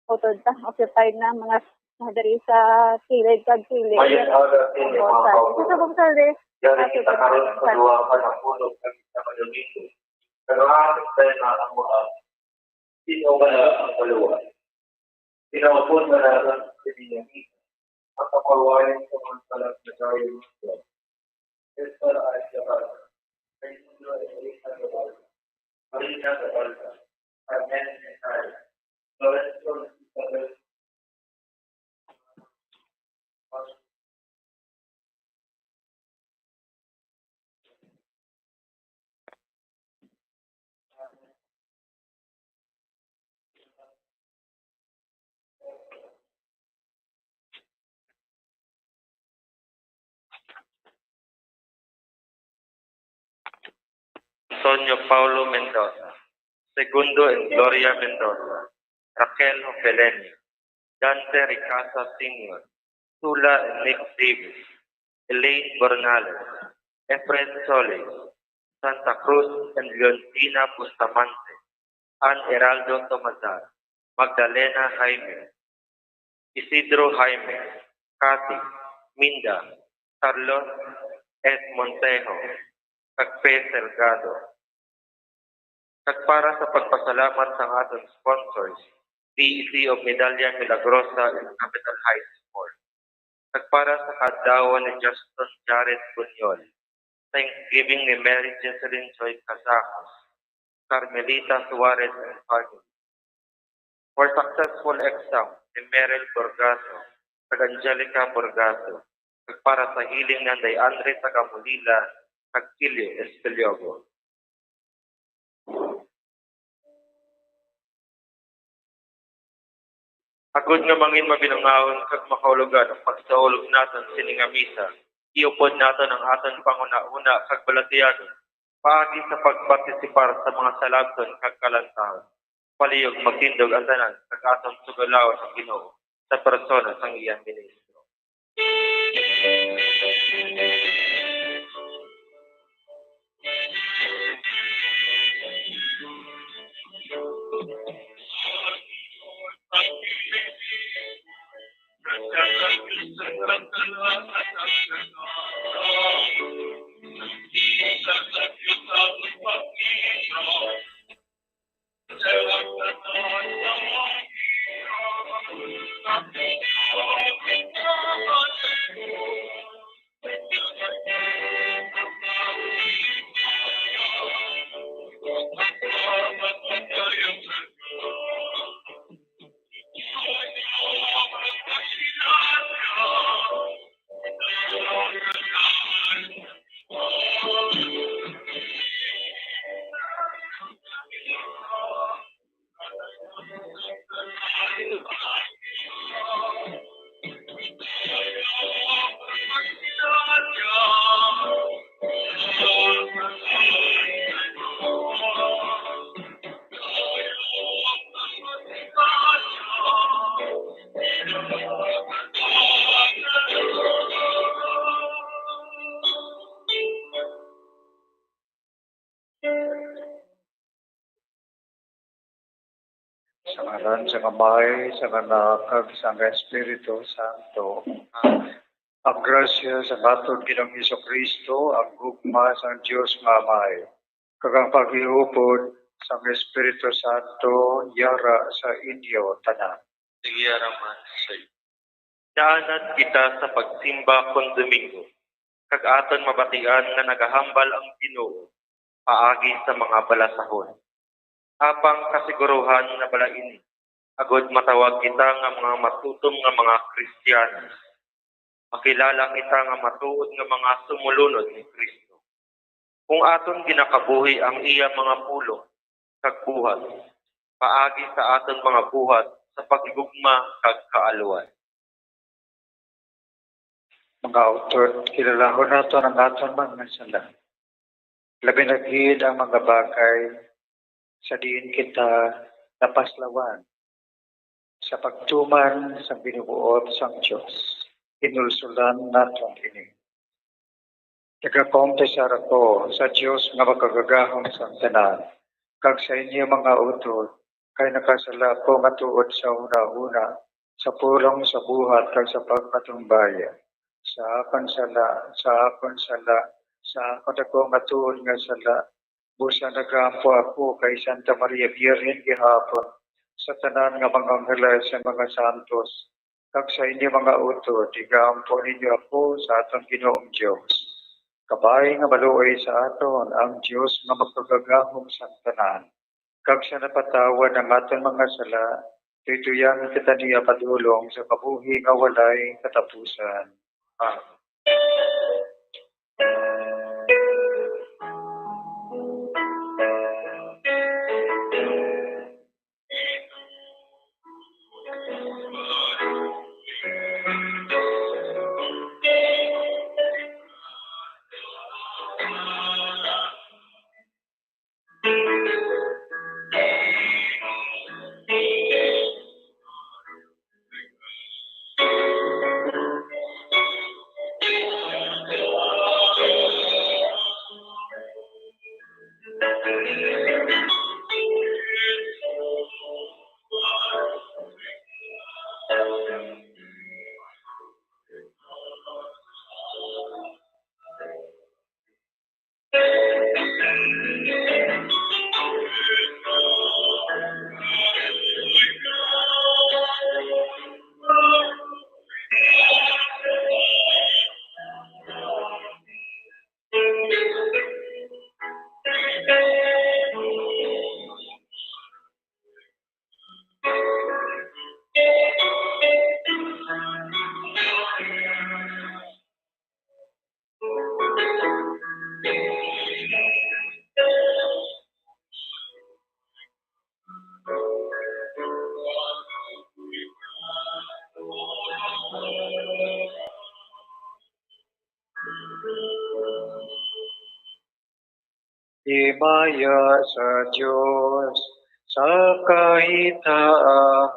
utod ta, occupied na, mga, mga diri sa kilid, kag kilid. Mayong aga sa inyo, mga kauban. Sa subong sa day. Yari kita karon sa duha ka napuno kag isa ka Domingo. Pero ang sistema ang mga sino wala ang kaluwa. Pinaupod na naton si Benjamin, ang kapawayan sa mga salat na tayo mga Esta ay Jabal, kay Judo ay Elisa Jabal, Marina Jabal, Carmen Mensay, Lorenzo Isabel, Antonio Paulo Mendoza, Segundo and Gloria Mendoza, Raquel Hofeleni, Dante Ricasa Senior, Sula and Nick Davis, Elaine Bornales, Efren Solis, Santa Cruz and Leontina Bustamante, Ann Heraldo Tomazar, Magdalena Jaime, Isidro Jaime, Cathy, Minda, Carlos S. Montejo, kag Pe Salgado. Kag para sa pagpasalamat sang aton sponsors, V E C of Medalla Milagrosa and Capital Heights Sport. Kag para sa kaadlawan ni Justin Jared Buñol, Thanksgiving ni Mary Jesselyn Joy Casacos, Carmelita Suarez and family. For successful exam ni Meryl Borgaso kag Angelica Borgaso, kag para sa healing ni Anday Andre taga Mulila kag Kilio Espeliogo. Agod nga mangin mabinangaon kag makaulogan ang pagsaulog naton sini nga misa, iupod naton ang aton panghunahuna kag balatiyanon paagi sa pagpartisipar sa mga salabton kag kalantahon. Palihog magtindog ang tanan kag aton sugalaon ang Ginoo sa persona sang iyang ministro. Sa ngalan sang Amay, sang Anak, kag sang Espiritu Santo. Amen. Ang grasya sang aton Ginoong Jesu-Cristo, ang gugma sang Dios nga Amay, kag ang paghiupod sang Espiritu Santo yara sa inyo tanan. Yara man sa inyo. Naanad kita sa pagsimba kon Domingo, kag aton mabatian nga nagahambal ang Ginoo paagi sa mga balasahon. Apang kasiguruhan na bala ini, agod matawag kita nga mga matutom nga mga Kristiyanos, makilala kita nga matuod nga mga sumulunod ni Cristo. Kung aton ginakabuhi ang iya mga pulong kag buhat, paagi sa aton mga buhat sa paghigugma kag kaalwan. Mga utod, kilalahon naton ang aton mga sala, labi na gid ang mga bagay sa diin kita napaslawan. Sa pagtuman sang binubuot sang Dios, hinulsulan naton ini. Nagakompesar ako sa Dios nga Makagagahom sang tanan, kag sa inyo, mga utod, kay nakasala ako matuod sa hunahuna, sa pulong, sa buhat, kag sa pagpatubaya. Sa akon sala, sa akon sala, sa akon dako nga tuod nga sala, busa nagaampo ako kay Santa Maria Birhen gihapon, sa tanan nga mga anghel, sa mga santos, kag sa inyo, mga utod, igaampo ninyo ako sa aton Ginoong Dios. Kabay nga maluoy sa aton ang Dios nga Makagagahom sang tanan, kag sa napatawad ang aton mga sala, tuytuyan kita niya padulong sa kabuhi nga walay katapusan. Amen. Himaya sa Dios sa kahitaasan.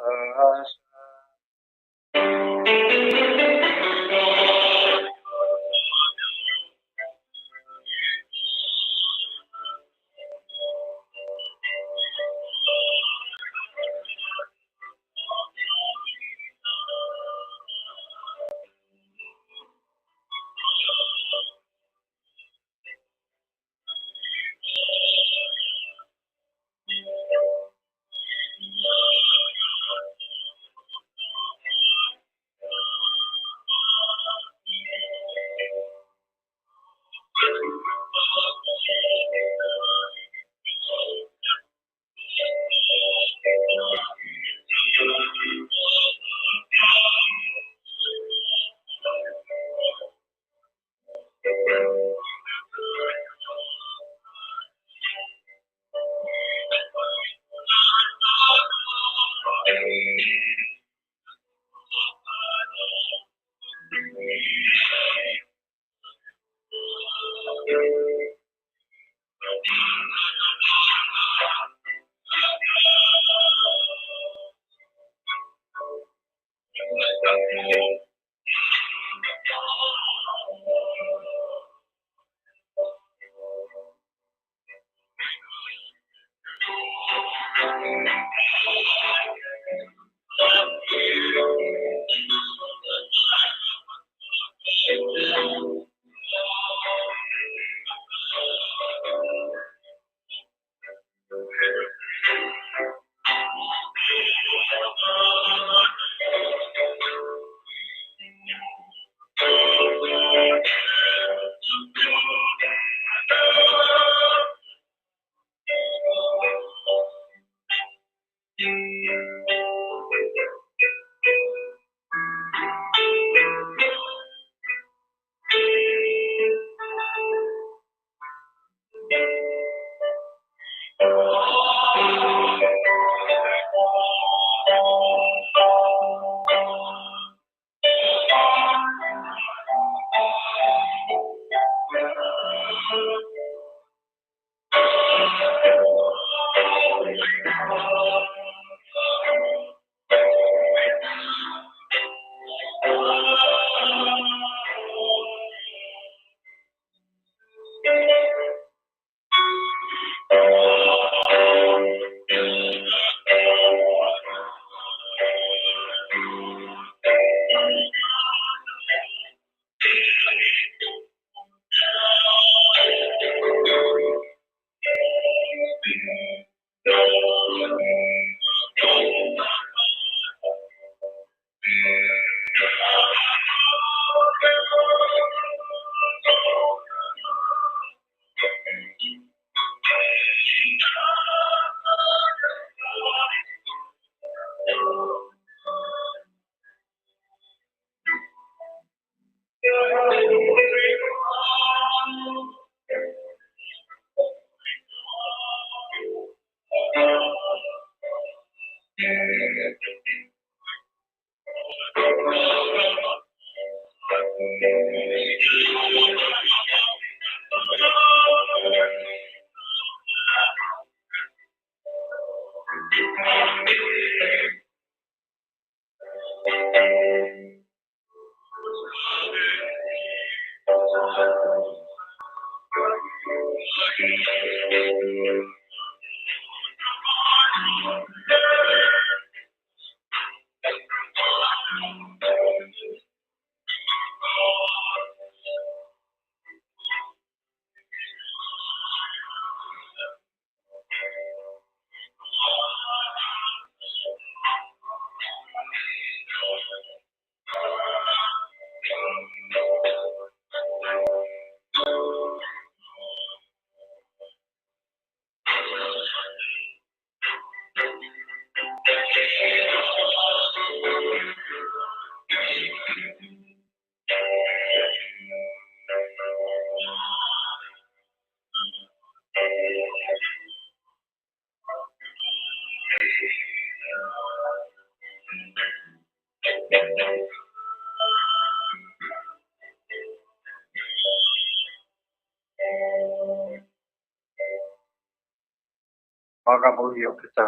Magamuyo kita.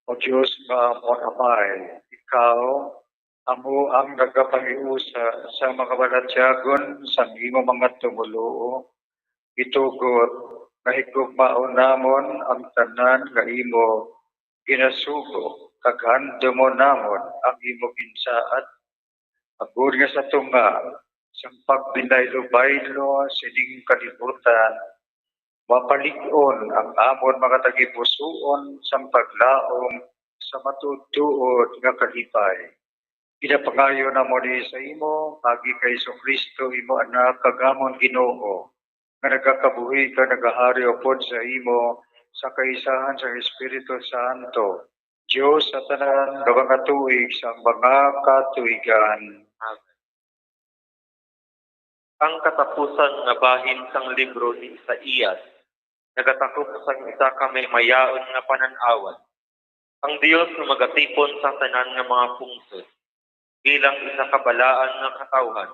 O Dios nga amon Amay, ikaw amo ang nagapahiusa sa mga balatyagon sang imo mga tumoluo. Itugot nga higugmaon namon ang tanan nga imo ginasugo, kag handumon namon ang imo ginsaad, agod nga sa tunga sang pagbilaylo-baylo sining kalibutan, mapalig-on ang amon mga tagipusoon sang paglaom sa matuod-tuod nga kalipay. Ginapangayo namon ini sa imo, paagi kay Jesu-Cristo, imo Anak, kag amon Ginoo, nga nagakabuhi kag nagahari upod sa imo sa kaisahan sa Espiritu Santo, Dios sa tanan nga mga tuig sang mga katuigan. Amen. Ang katapusan nga bahin sang libro ni Isaias nagatakop sang isa ka mahimayaon nga panan-awan. Ang Dios nga magatipon sa tanan nga mga pungsod, bilang isa ka balaan nga katawhan,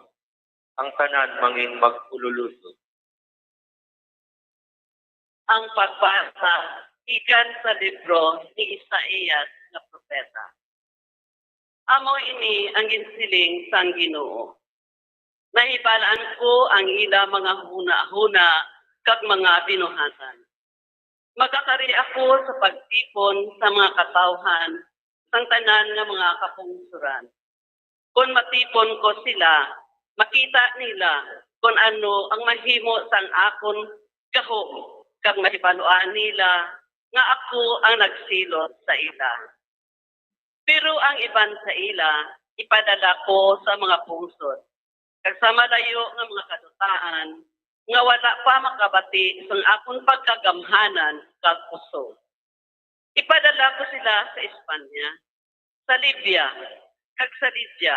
ang tanan mangin mag-ululusot. Ang pagbasa gikan sa libro ni Isaias nga propeta. Amo ini ang ginsiling sang Ginoo: Nahibalaan ko ang ila mga hunahuna kag mga binuhatan. Magakari ako sa pagtipon sa mga katawhan sang tanan nga mga kapungsoran. Kon matipon ko sila, makita nila kon ano ang mahimo sang akon gahom, kag mahibaluan nila nga ako ang nagsilot sa ila. Pero ang iban sa ila ipadala ko sa mga pungsod, kag sa malayo nga mga kadutaan, nga wala pa makabati sang akon pagkagamhanan kag kusog. Ipadala ko sila sa Espanya, sa Libya, kag sa Lydia,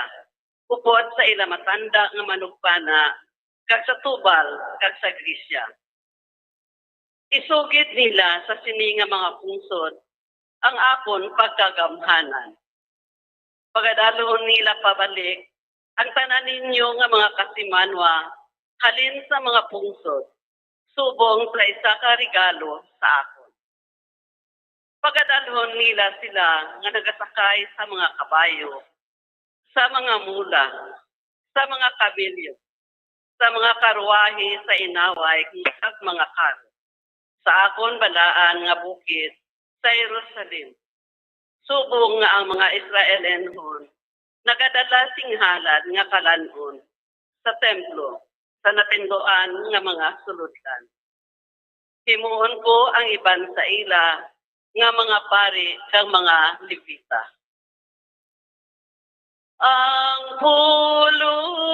upod sa ila matanda nga manugpana, kag sa Tubal, kag sa Grecia. Isugid nila sa sini nga mga pungsod ang akon pagkagamhanan. Pagadalhon nila pabalik ang tanan ninyo nga mga kasimanwa halin sa mga pungsod, subong sa isa ka regalo sa akon. Pagadalhon nila sila nga nagasakay sa mga kabayo, sa mga mula, sa mga kamelyo, sa mga karuwahe sa inaway, kag mga karo, sa akon balaan nga bukid sa Jerusalem, subong nga ang mga Israelenhon nagadala sing halad nga kalan-on sa templo, sa natinduan nga mga sulodlan. Himuon ko ang iban sa ila nga mga pari kag mga Levita. Ang pulong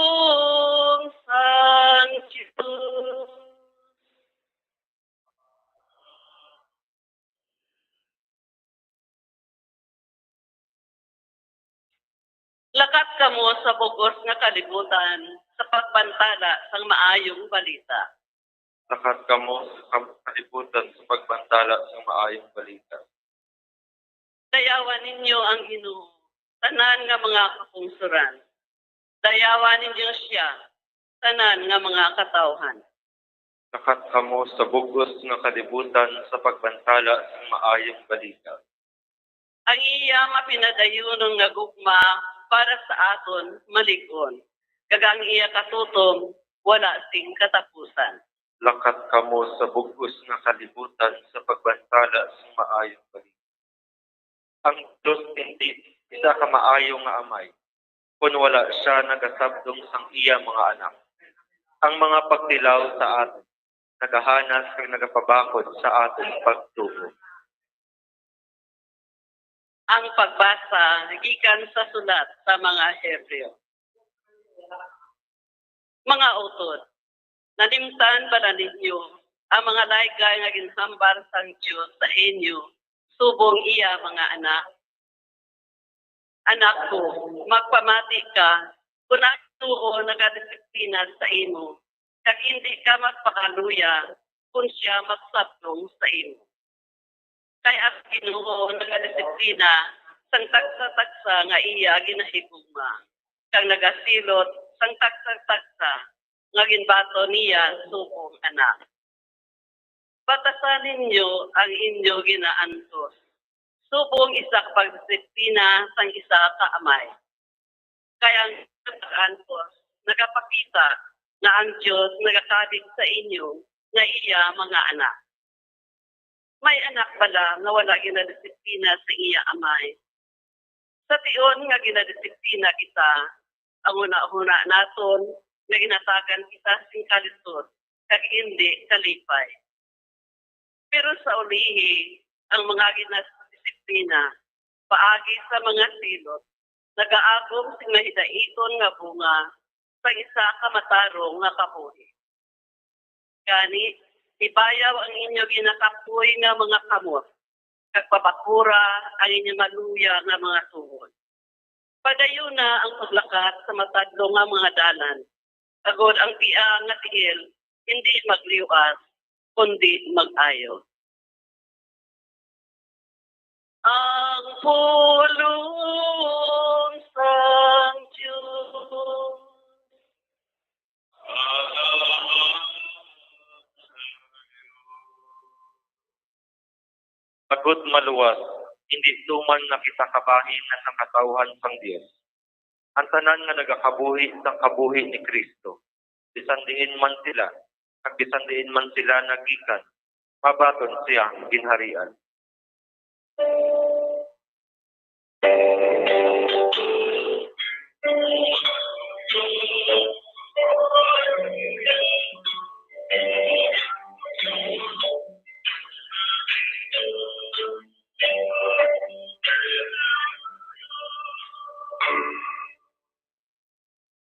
sang Dios. Lakat ka Mo sa bug-os nga kalibutan sa pagbantala sang maayong balita. Lakat kamo sa kalibutan sa pagbantala sang maayong balita. Dayawan ninyo ang Ginoo, tanan nga mga kapungsoran. Dayawan ninyo sia, tanan nga mga katawhan. Lakat kamo sa bug-os nga kalibutan sa pagbantala sang maayong balita. Ang iya mapinadayunon nga gugma para sa aton malig-on, kag ang iya katutom wala sing katapusan. Lakat kamo sa bug-os nga kalibutan sa pagbantala sang maayong balita. Ang Dios indi isa ka maayo nga amay, kon wala sia nagasabdong sang iya mga anak. Ang mga pagtilaw sa aton nagahanas kag nagapabakod sa aton pagtuo. Ang pagbasa gikan sa sulat sa mga Hebreo. Mga utod, nalimtan bala ninyo ang mga laygay nga ginhambal sang Dios sa inyo subong iya mga anak? Anak ko, magpamati ka kon ang Ginoo nagadisiplina sa imo, kag indi ka magpakaluya kon sia magsabdong sa imo. Kay ang Ginoo nagadisiplina sang tagsa-tagsa nga iya ginahigugma, kag nagasilot sang tagsa-tagsa nga ginbaton niya subong anak. Batasan ninyo ang inyo ginaantos, subong isa ka pagdisiplina sang isa ka amay. Kay ang pag-antos nagapakita nga ang Dios nagakabig sa inyo nga iya mga anak. May anak bala nga wala ginadisiplina sa iya amay? Sa tion nga ginadisiplina kita, ang hunahuna naton nga ginatagan kita sing kalisod kag indi kalipay. Pero sa ulihi, ang mga ginadisiplina paagi sa mga silot nagaagom sing mahidaiton nga bunga sa isa ka matarong nga kabuhi. Gani, ibayaw ang inyo ginakapoy nga mga kamot, kag pabakura ang inyo maluya nga mga tuhod. Padayuna ang paglakat sa matadlong nga mga dalan, agod ang tiang nga tiil hindi magliw-as, kundi mag-ayo. Ang pulong sang Dios. Agod maluwas, hindi tuman na kita kabahin nga sangkatawuhan sang Dios. Ang tanan nga nagakabuhi sang kabuhi ni Cristo, bisan diin man sila, kag bisan diin man sila naggikan, mabaton sia ginharian.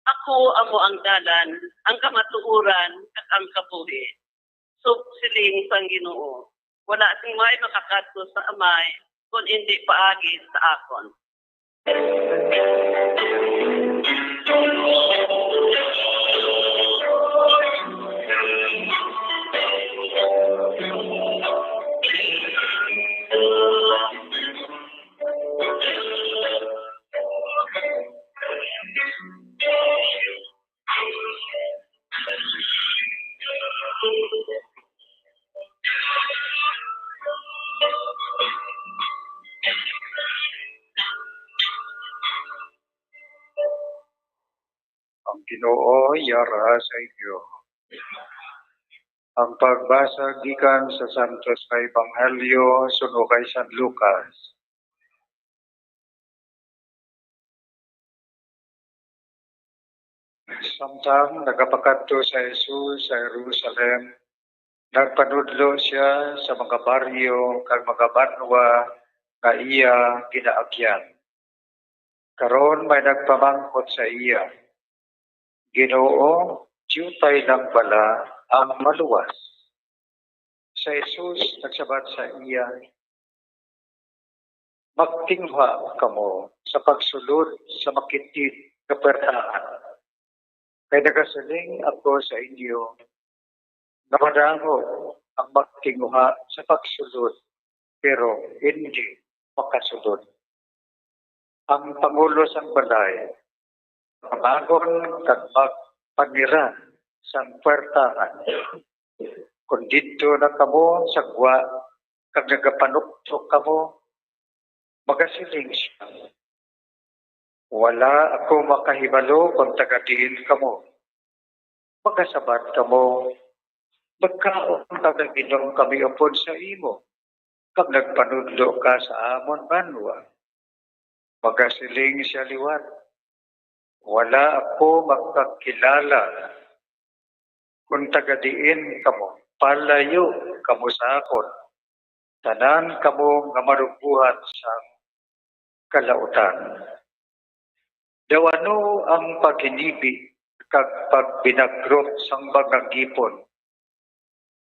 Ako amo ang dalan, ang kamatuoran, kag ang kabuhi. Subong siling sang Ginoo, wala sing may makakadto sa Amay kon indi paagi sa akon. Ang Ginoo yara sa inyo. Ang pagbasa gikan sa Santos nga Ebanghelyo suno kay San Lucas. Samtang nagapakadto si Jesus sa Jerusalem, nagpanudlo sia sa mga baryo kag mga banwa nga iya ginaagyan. Karon may nagpamangkot sa iya, "Ginoo, diutay lang bala ang maluwas?" Si Jesus nagsabat sa iya, "Magtinguha kamo sa pagsulod sa makit-it nga puwertahan. Kay nagasiling ako sa inyo nga madamo ang magtinguha sa pagsulod, pero indi makasulod. Ang pangulo sang balay, mabangon kag magpanira sang puwertahan. Kon didto na kamo sa gwa kag nagapanuktok kamo, magasiling sia, "Wala ako makahibalo kon taga diin kamo." Magasabat kamo, "Nagkaon kag nag-inom kami upod sa imo, kag nagpanudlo ka sa amon banwa." Magasiling sia liwat, "Wala ako makakilala kon taga diin kamo. Palayo kamo sa akon, tanan kamo nga manubuhat sa kalautan." Daw ano ang paghinibi kag pagbinagrot sang mga ngipon?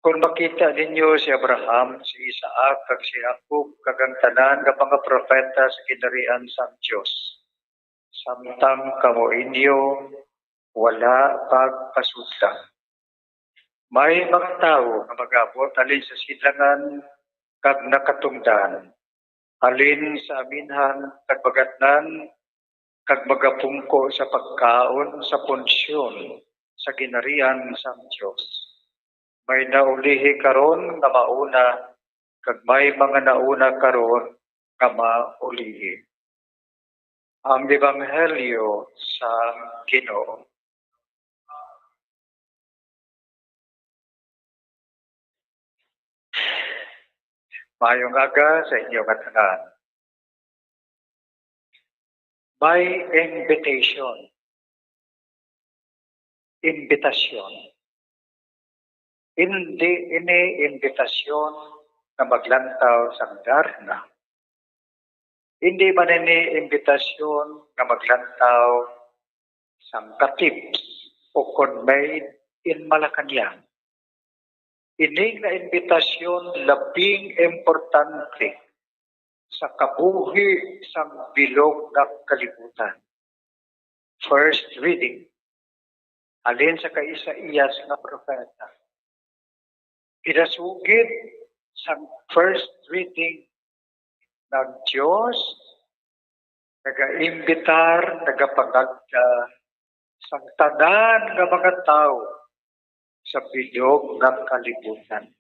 Kon makita ninyo si Abraham, si Isaac, kag si Jacob, kag ang tanan nga mga propeta sa ginharian sang Dios, samtang kamo inyo wala pagpasudla. May mga tawo nga mag-abot halin sa sidlangan kag nakatungdan, halin sa aminhan kag bagatnan, kag magapungko sa pagkaon sa punsyon sa ginharian sang Dios. May naulihi karon nga mauna, kag may mga nauna karon nga maulihi. Ang Ebanghelyo sang Ginoo. Maayong aga sa inyo nga tanan. May invitation. Imbitasyon. Hindi ini imbitasyon nga maglantaw sang Darna. Hindi man ini imbitasyon nga maglantaw sang Katips o kon made in Malacañang. Ini nga imbitasyon labing importante sa kabuhi sang bilog nga kalibutan. First reading, halin sa kay Isaias nga propeta. Ginasugid sang first reading ng Dios, nagaimbitar, nagapangagda sang tanan nga mga tawo sa bilog nga kalibutan.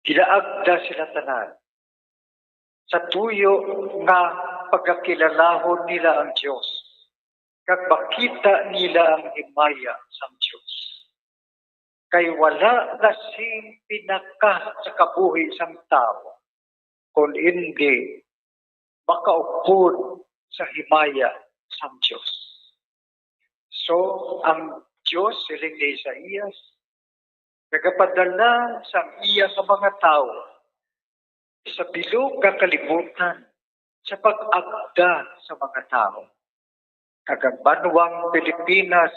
Ginaagda sila tanan sa tuyo nga pagakilalahon nila ang Dios, kag makita nila ang himaya sang Dios. Kay wala na sing pinaka sa kabuhi sang tawo, kon indi makaupod sa himaya sang Dios. So, ang Dios, siling ni Isaias, nagapadala sang iya nga mga tawo sa bilog nga kalibutan sa pag-agda sa mga tawo. Kag ang banwang Pilipinas,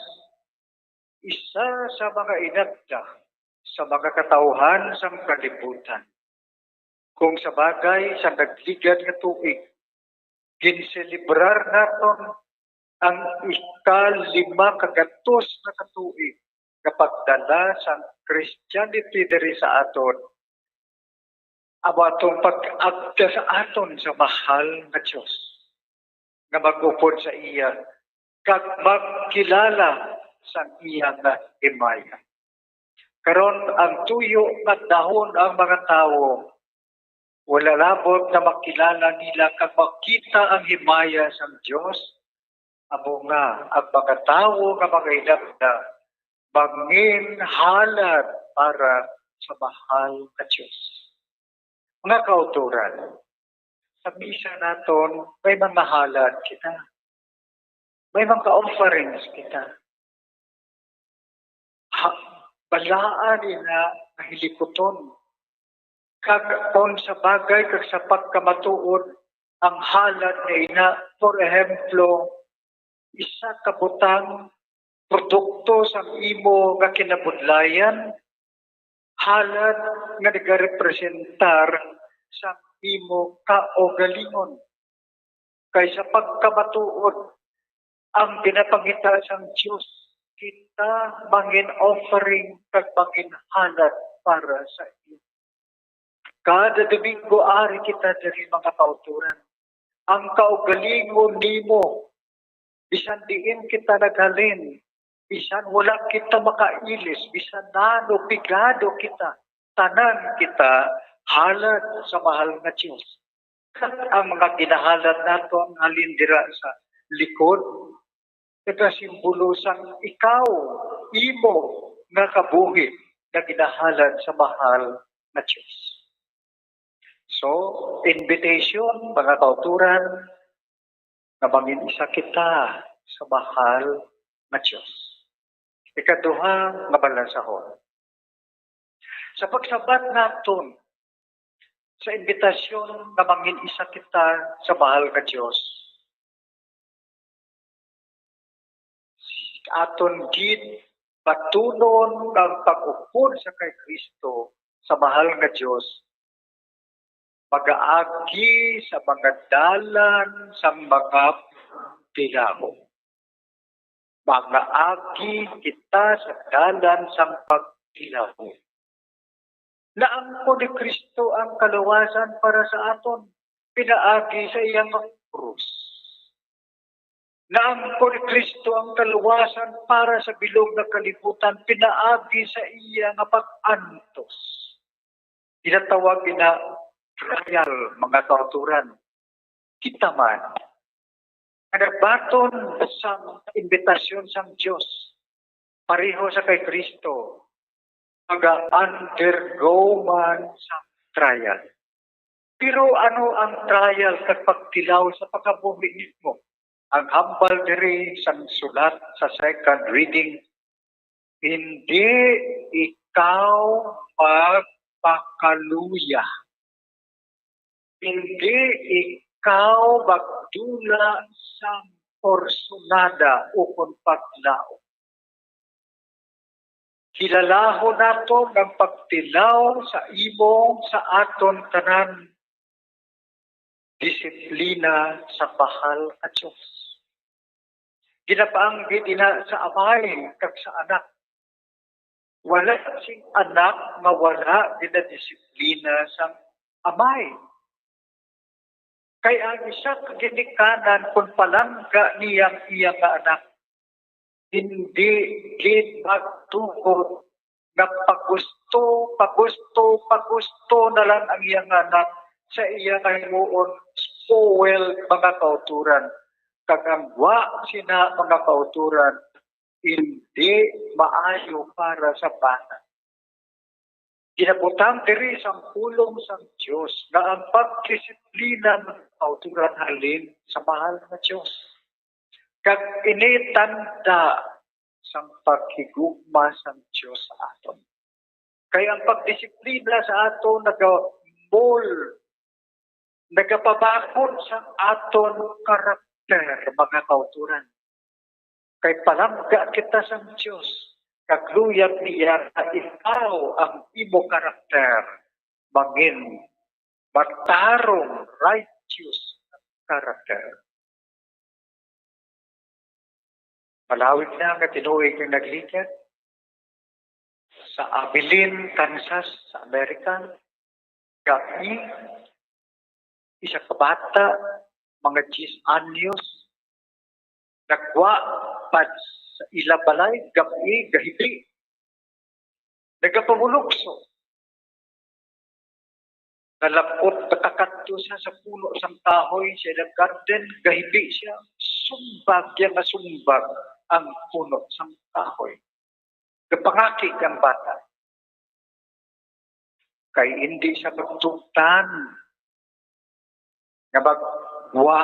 isa sa mga inagda sa mga katawhan sang kalibutan. Kung sa bagay, sa nagligad nga tuig, ginselebrar naton ang ikalima ka gatos na ka tuig nga pagdala sang Christianity diri sa aton, amo atong pag-agda sa aton sa mahal nga Dios, nga mag-upod sa iya kag magkilala sang iya nga himaya. Karon, ang tuyo nga dahon ang mga tawo, wala labot nga makilala nila kag makita ang himaya sang Dios, amo nga ang mga tawo nga mga inagda manginhalad para sa mahal nga Dios. Mga kautoran, sa misa naton may mga halad kita. May mga offerings kita. Ha, balaan ina nga hilikuton. Kag kon sa bagay kag sa pagkamatuod, ang halad nga ina, por ehemplo, isa ka butang, produkto sang imo nga kinabudlayan, halad nga nagarepresentar sang imo kaugalingon. Kay sa pagkamatuod, ang ginapangita sang Dios, kita mangin offering kag mangin halad para sa iya. Kada Domingo ari kita diri, mga kauturan. Ang kaugalingon nimo, bisan diin kita naghalin, bisan wala kita makailis, bisan nano pigado kita, tanan kita halad sa mahal nga Dios. Ang mga ginahalad nato ang halin dira sa likod, nagasimbolo sang ikaw, imo nga kabuhi nga ginahalad sa mahal nga Dios. So, invitation, mga kauturan, nga mangin-isa kita sa mahal nga Dios. Ikaduha nga balasahon. Sa pagsabat naton sa imbitasyon nga mangin-isa kita sa mahal nga Dios, aton gid batunon ang pag-upod sa kay Kristo sa mahal nga Dios, magaagi sa mga dalan sang mga pagtilaw. Magaagi kita sa dalan sang pagtilaw. Naangkon ni Kristo ang kaluwasan para sa aton pinaagi sa iya nga krus. Naangkon ni Kristo ang kaluwasan para sa bilog nga kalibutan pinaagi sa iya nga pag-antos. Ginatawag ina trial, mga kauturan. Kita man nga nagbaton sa imbitasyon sang Dios, pareho sa kay Kristo, maga-undergo man sa trial. Pero ano ang trial kag pagtilaw sa pagkabuhi nimo? Ang hambal diri sang sulat sa second reading, hindi ikaw magpakaluya. Hindi ikaw magdula sang porsyonada ukon paglaom. Kilalahon naton ang pagtilaw sa imo, sa aton tanan. Disiplina sa mahal nga Dios. Ginapaanggid ina sa Amay kag sa Anak. Wala sing anak nga wala ginadisiplina sang amay. Kay ang isa ka ginikanan kon palangga niya ang iya nga anak, hindi gid magtugot nga pagusto, pagusto, pagusto na lang ang iya nga anak sa iya nga himuon spoiled, mga kauturan. Kag ang wa sina, mga kauturan, hindi maayo para sa bana. Ginabutang diri sang pulong sang Dios nga ang pagdisiplina, mga kauturan, halin sa mahal nga Dios. Kag ini tanda sang paghigugma sang Dios sa aton. Kay ang pagdisiplina sa aton naga-mold, nagapabakod sa aton karakter, mga kauturan. Kay palangga kita sang Dios, kag luyag niya nga ikaw ang imo karakter mangin matarong, righteous character. Malawig na nga tinuig ang naglikat sa Abilene, Kansas, sa Amerika. Gab-i, isa ka bata, mga diyes anyos, nagwa pa sa ila balay, gab-i, gahibi. Nagapamulukso. Nalapot, nakakadto siya sa puno sang kahoy, sa ilang garden, gahibi siya, sumbag niya nga sumbag ang puno sang kahoy. Gapangakig ang bata. Kay indi siya magtugtan nga magwa.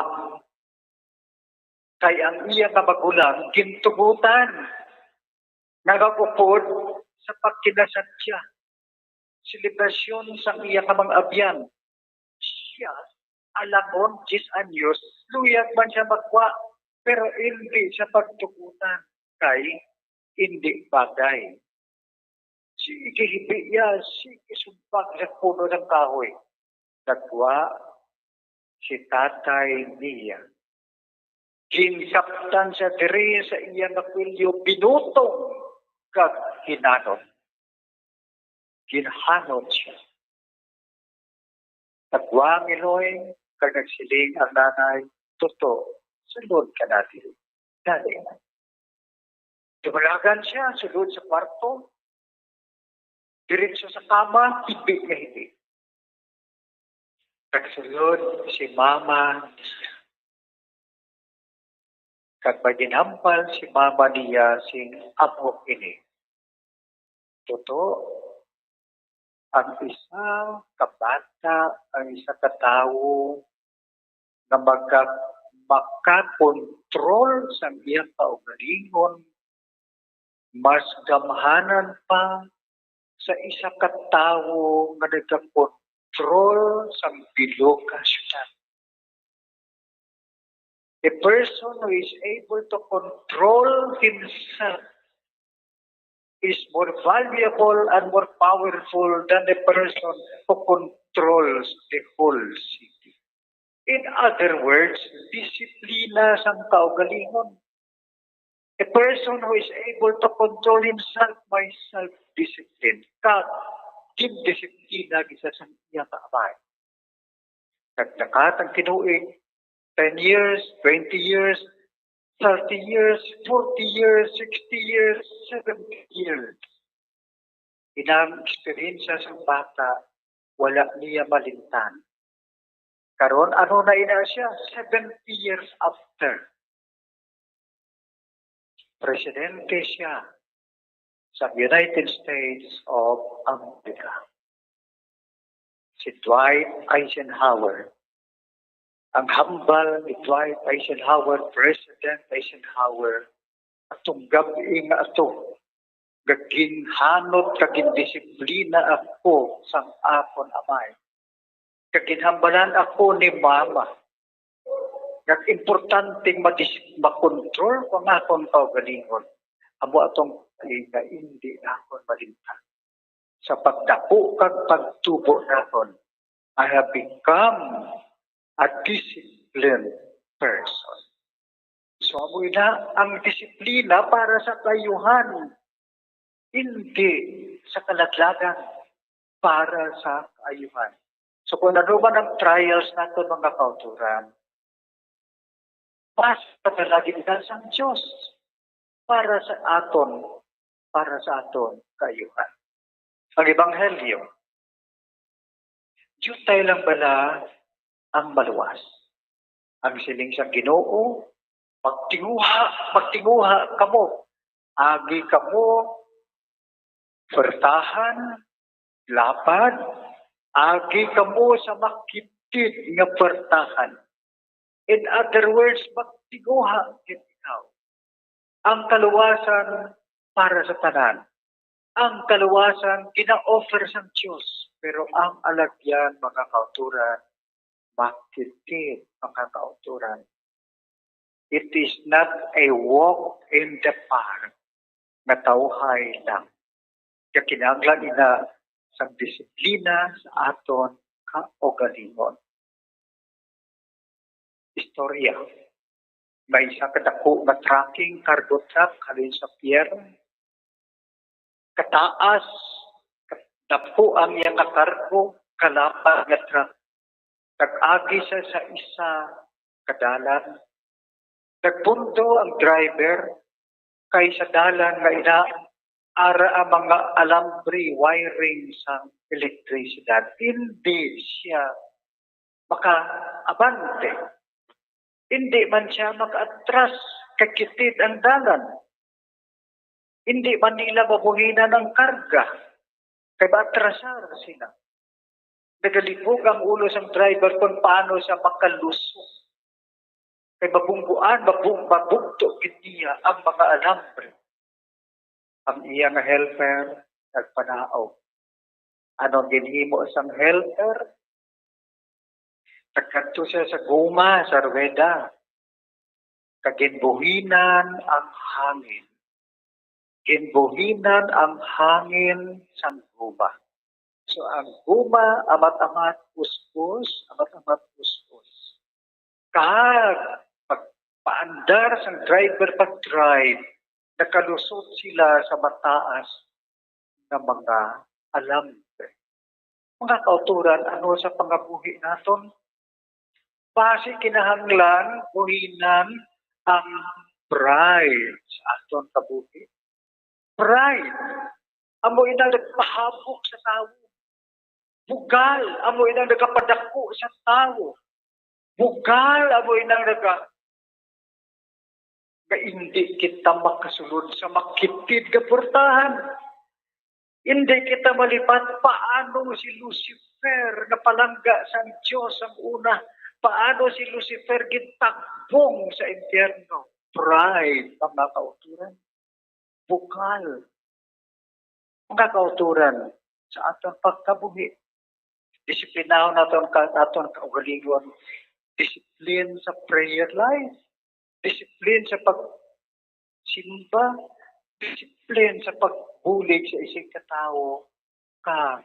Kay ang iya nga magulang gintugutan nga mag-upod sa pagkinasadya, selebrasyon sang iya nga mga abyan. Siya, alangon, diyes anyos, luyag man siya magwa, pero indi siya pagtugutan kay indi bagay. Sige, hibi iya, sige, sumbag sa puno sang kahoy. Nagwa si tatay niya. Ginkaptan siya diri sa iya nga kuwelyo, binutong kag hinanot. Ginhanot siya. Nagwa ang iloy, kag nagsiling ang nanay, "Tuto, sulod ka na diri. Dali na." Dumalagan siya, sulod sa kwarto. Diretso sa kama, hibi nga hibi. Nagsulod si mama niya. Kag may ginhambal si mama niya sing, "Amo ini. Tuto, ang isa ka bata, ang isa ka tawo nga magka-, makakontrol sang iya kaugalingon, mas gamhanan pa sa isa ka tawo nga nagakontrol sang bilog nga syudad." A person who is able to control himself is more valuable and more powerful than a person who controls the whole city. In other words, disiplina sang kaugalingon. A person who is able to control himself by self-discipline. Kag gindisiplina gid sa sang iya ka amay. Naglakat ang tinuig, ten years, twenty years, thirty years, forty years, sixty years, seventy years. Inang eksperyensya sang bata, wala niya malimtan. Karon, ano na ina siya? Seventy years after. Presidente siya sa United States of America. Si Dwight Eisenhower. Ang hambal ni Dwight Eisenhower, President Eisenhower, atong gab-i nga ato, nga ginhanot kag gindisiplina ako sang akon amay, kag ginhambalan ako ni mama, nga importante madis-, makontrol ko ang akon kaugalingon. Amo atong nga indi nakon malimtan. Sa pagdako kag pagtubo naton, I have become a disciplined person. So, amo ina ang disiplina para sa kaayuhan, hindi sa kaladlagan, para sa kaayuhan. So, kung ano man ang trials naton, mga kauturan, mas padala gid sang Dios para sa aton, para sa aton kaayuhan. Ang ebanghelyo, diutay lang bala ang maluwas. Ang siling sang Ginoo, "Magtinguha, magtinguha kamo. Agi kamo puwertahan, lapad, agi kamo sa makitid nga puwertahan." In other words, magtinguha gid ikaw. Ang kaluwasan para sa tanan. Ang kaluwasan gina-offer sang Dios, pero ang alagyan, mga kauturan, makitid, mga kauturan. It is not a walk in the park nga tawhay lang. Nga kinahanglan ina sang disiplina sa aton kaugalingon. Istorya. May isa ka dako nga trucking, cargo truck, halin sa pier. Kataas, dako ang iya nga kargo, kalapad nga truck. Nag-agi siya sa isa ka dalan. Nagpundo ang driver kay sa dalan nga ina, ara ang mga alambre, wiring sang elektrisidad. Hindi siya makaabante. Hindi man siya makaatras kay kitid ang dalan. Hindi man nila mabuhinan ang karga kay maatrasar sila. Nagalibog ang ulo sang driver kung paano siya makalusot. Kay mabungguan, mabug-, mabugto gid niya ang mga alambre. Ang iya nga helper nagpanaog. Ano ang ginhimo sang helper? Nagkadto siya sa guma, sa ruweda, kag ginbuhinan ang hangin. Ginbuhinan ang hangin sang guma. So, ang guma, amat-amat uspos, amat-amat uspos. Kag pag-, Paandar sang driver pag-drive, nakalusot sila sa mataas nga mga alambre. Mga kauturan, ano sa pangabuhi naton? Basi kinahanglan buhinan ang pride sa aton kabuhi. Pride amo inang nagpahabok sa tawo. Bugal amo inang nagapadako sa tawo. Bugal amo inang naga nga indi kita makasulod sa makitid nga portahan. Indi kita malipat paano si Lucifer nga palangga sang Dios ang una, paano si Lucifer gintagbong sa impyerno. Pride, mga kauturan. Bugal. Mga kauturan, sa aton pagkabuhi, disiplinahon naton ka aton kaugalingon. Discipline sa prayer life, discipline sa pagsimba, discipline sa pagbulig sa isig ka tawo, ka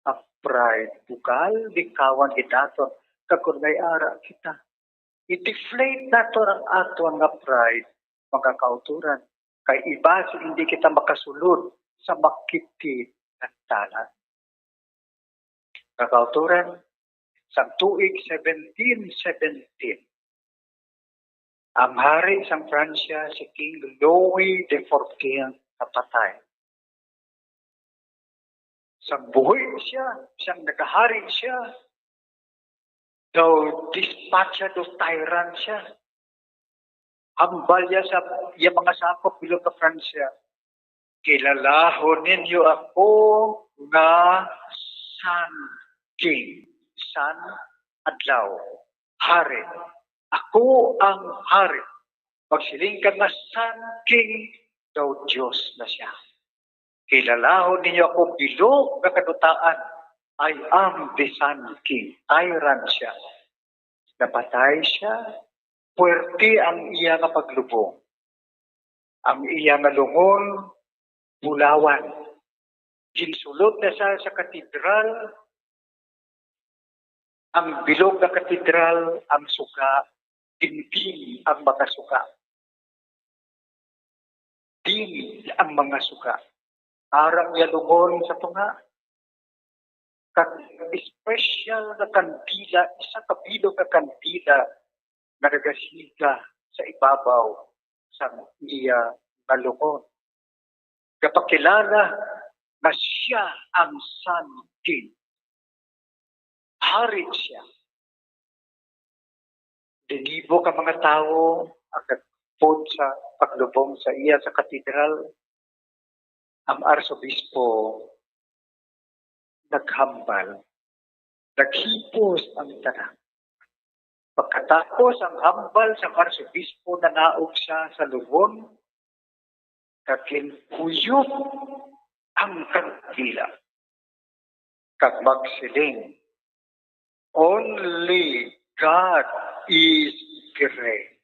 ang pride, bugal, lingkawan gid naton, kag kon may ara kita, i-deflate naton ang aton nga pride, mga kauturan, kay iba si hindi kita makasulod sa makitid nga dalan. Mga kauturan, sa tuig seventeen seventeen, ang hari sang Pransya, si King Louis the fourteenth, napatay. Sang buhi siya, sang nagahari siya, daw despachado, tyrant siya. Hambal niya sa iya mga sakop bilog ka Pransya, "Kilalahon ninyo ako nga Sun King." Sun, adlaw. Hari. Ako ang hari. Pagsiling ka nga Sun King, daw Dios na siya. "Kilalahon ninyo ako bilog nga kadutaan. I am the Sun King." Tyrant siya. Napatay siya. Puwerte ang iya nga paglubong. Ang iya nga lungon, bulawan. Ginsulod na siya sa katedral. Ang bilog nga katedral, ang suga, dingding ang mga suga. Dingding ang mga suga. Arang iya lungon sa tunga. Kag espesyal nga kandila, isa ka bilog nga kandila nga nagasiga sa ibabaw sang iya nga lungon. Gapakilala nga siya ang Sun King. Hari siya. Linibo ka mga tawo ang nagpud sa paglubong sa iya sa katedral. Ang arsobispo naghambal, naghipos ang tanan. Pagkatapos ang hambal sa arsobispo, nanaog siya sa lungon, kag ginkuyog ang kandila, kag magsiling, "Only God is great.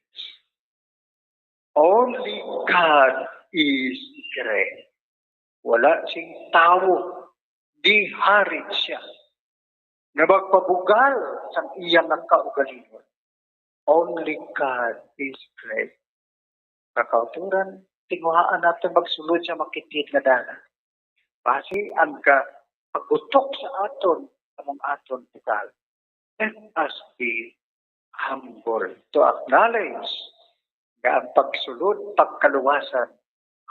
Only God is great." Wala sing tawo, di hari siya, nga magpabugal sang iya nga kaugalingon. Only God is great. Mga kauturan, tinguhaan naton magsulod sa makitid nga dalan. Basi ang ka-, pagbutok sa aton, among aton bugal. Let us be humble to acknowledge nga ang pagsulod, pagkaluwasan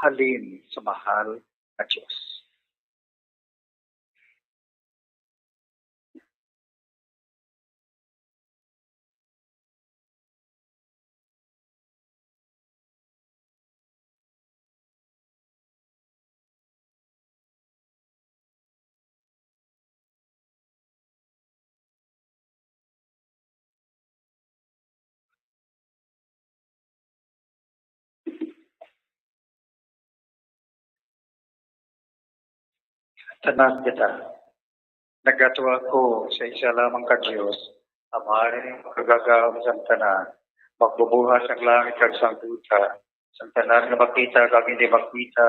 halin sa mahal nga Dios. Tanan kita. Nagatuo ako sa isa lamang ka Dios, Amay, Makagagahom sang tanan, Magbubuhat sang langit kag sang duta, sang tanan nga makita kag hindi makita.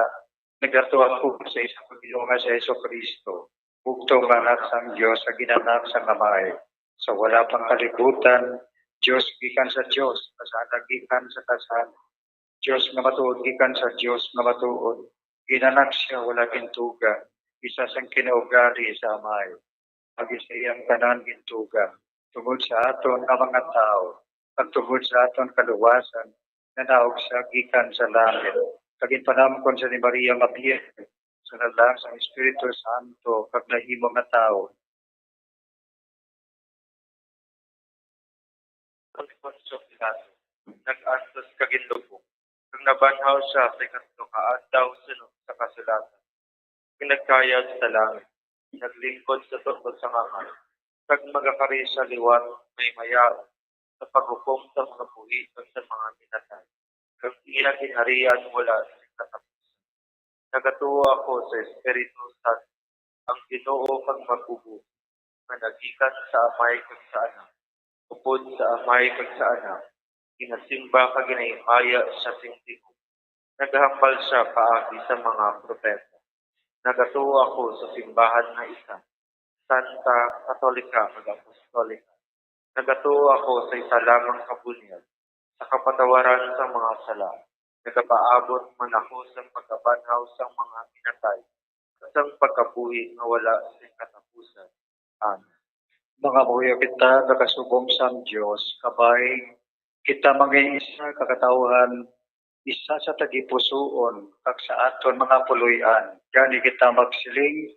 Nagatuo ako sa isa ka Ginoo nga si Jesu-Cristo, bugtong nga Anak sang Dios, nga gin-anak sang Amay, sa wala pang kalibutan, Dios gikan sa Dios, Kasala gikan sa Kasala, Dios nga matuod gikan sa Dios nga matuod. Ginanak sia, wala gintuga, isa sang kinaugali sa Amay. Ag sa iya ang tanan gintuga, tungod sa aton nga mga tawo, kag tungod sa aton kaluwasan, nanaog sia gikan sa langit, kag ginpanamkon sa ni Maria nga Birhen, sa lalang sang Espiritu Santo, kag nahimo nga tawo. Ang Poncio Pilato, nag-antos kag ginlubong, kag nabanhaw sia sa ikatlo ka adlaw suno sa kasulatan. Kag nagkayag sa langit, naglingkod sa turno sang Amay, kag magakari sia liwat may mayaon sa paghukom sa mga buhi kag sa mga minatay, kag iya ginharian wala sing katapusan. Nagatuo ako sa Espiritu Santo, ang Ginoo kag Magbubuot, nga nagikan sa Amay kag sa Anak, upod sa Amay kag sa Anak, ginasimba kag ginahimaya sia sing tingog. Nagahambal sia paagi sa mga propeta. Nagatuo ako sa simbahan nga isa, santa, katolika, kag apostolika. Nagatuo ako sa isa lamang ka bunyag, sa kapatawaran sang mga sala. Nagapaabot man ako sang pagkabanhaw sang mga minatay, kag sang pagkabuhi nga wala sing katapusan. Amen. Mangamuyo kita, makasubong sang Dios, kabay kita manginisa ka katawhan, isa sa tagipusoon, kag sa aton mga puloy-an. Gani kita magsiling,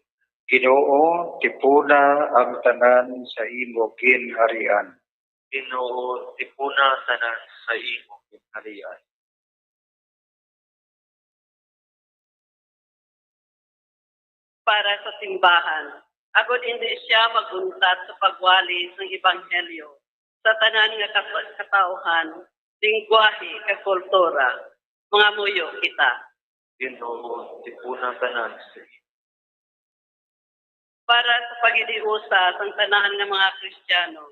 Ginoo, tipuna ang tanan sa imo ginharian. Ginoo, tipuna tanan sa imo ginharian. Para sa simbahan, agod hindi sia mag-untat sa pagwali sang ebanghelyo sa tanan nga kat-, katawhan, lingwahe, kag kultura. Mangamuyo kita. Ginoo, tipuna tanan sa imo. Para sa paghiliusa sang tanan nga mga Kristiyano,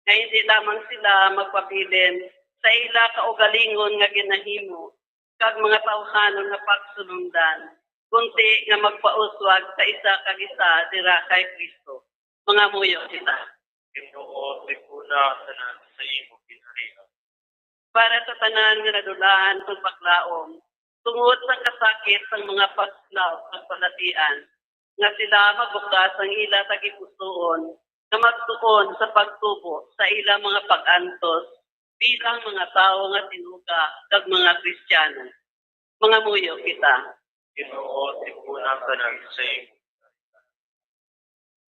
nga hindi lamang sila magpabilin sa ila kaugalingon nga ginahimo kag mga tawhanon nga pagsulondan, kundi nga magpauswag sa isa kag isa dira kay Cristo. Mangamuyo kita. Ginoo, tipuna tanan sa imo ginharian. Para sa tanan nga nadulaan sang paglaom tungod sang kasakit sang mga paglaw kag balatian, nga sila mabukas ang ila tagipusoon nga magtuon sa pagtubo sa ila mga pag-antos bilang mga tawo nga tinuga kag mga Kristiyano. Mangamuyo kita. Ginoo, tipuna tanan sa imo.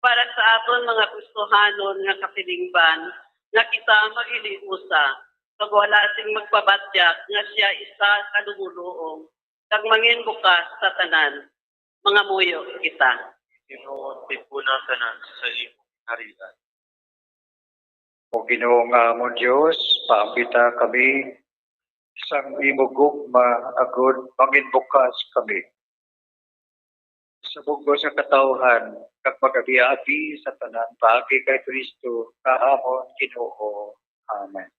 Para sa aton mga Kristohanon nga katilingban, nga kita maghiliusa, kag wala sing magpabatyak nga sia isa ka lumoluong, kag manginbukas sa tanan. Mangamuyo kita. Ginoo, tipuna tanan sa imo ginharian. O Ginoo nga amon Dios, paambita kami sang imo gugma, agud manginbukas kami sa bug-os nga katawhan, kag mag-abiabi sa tanan paagi kay Cristo nga amon Ginoo. Amen.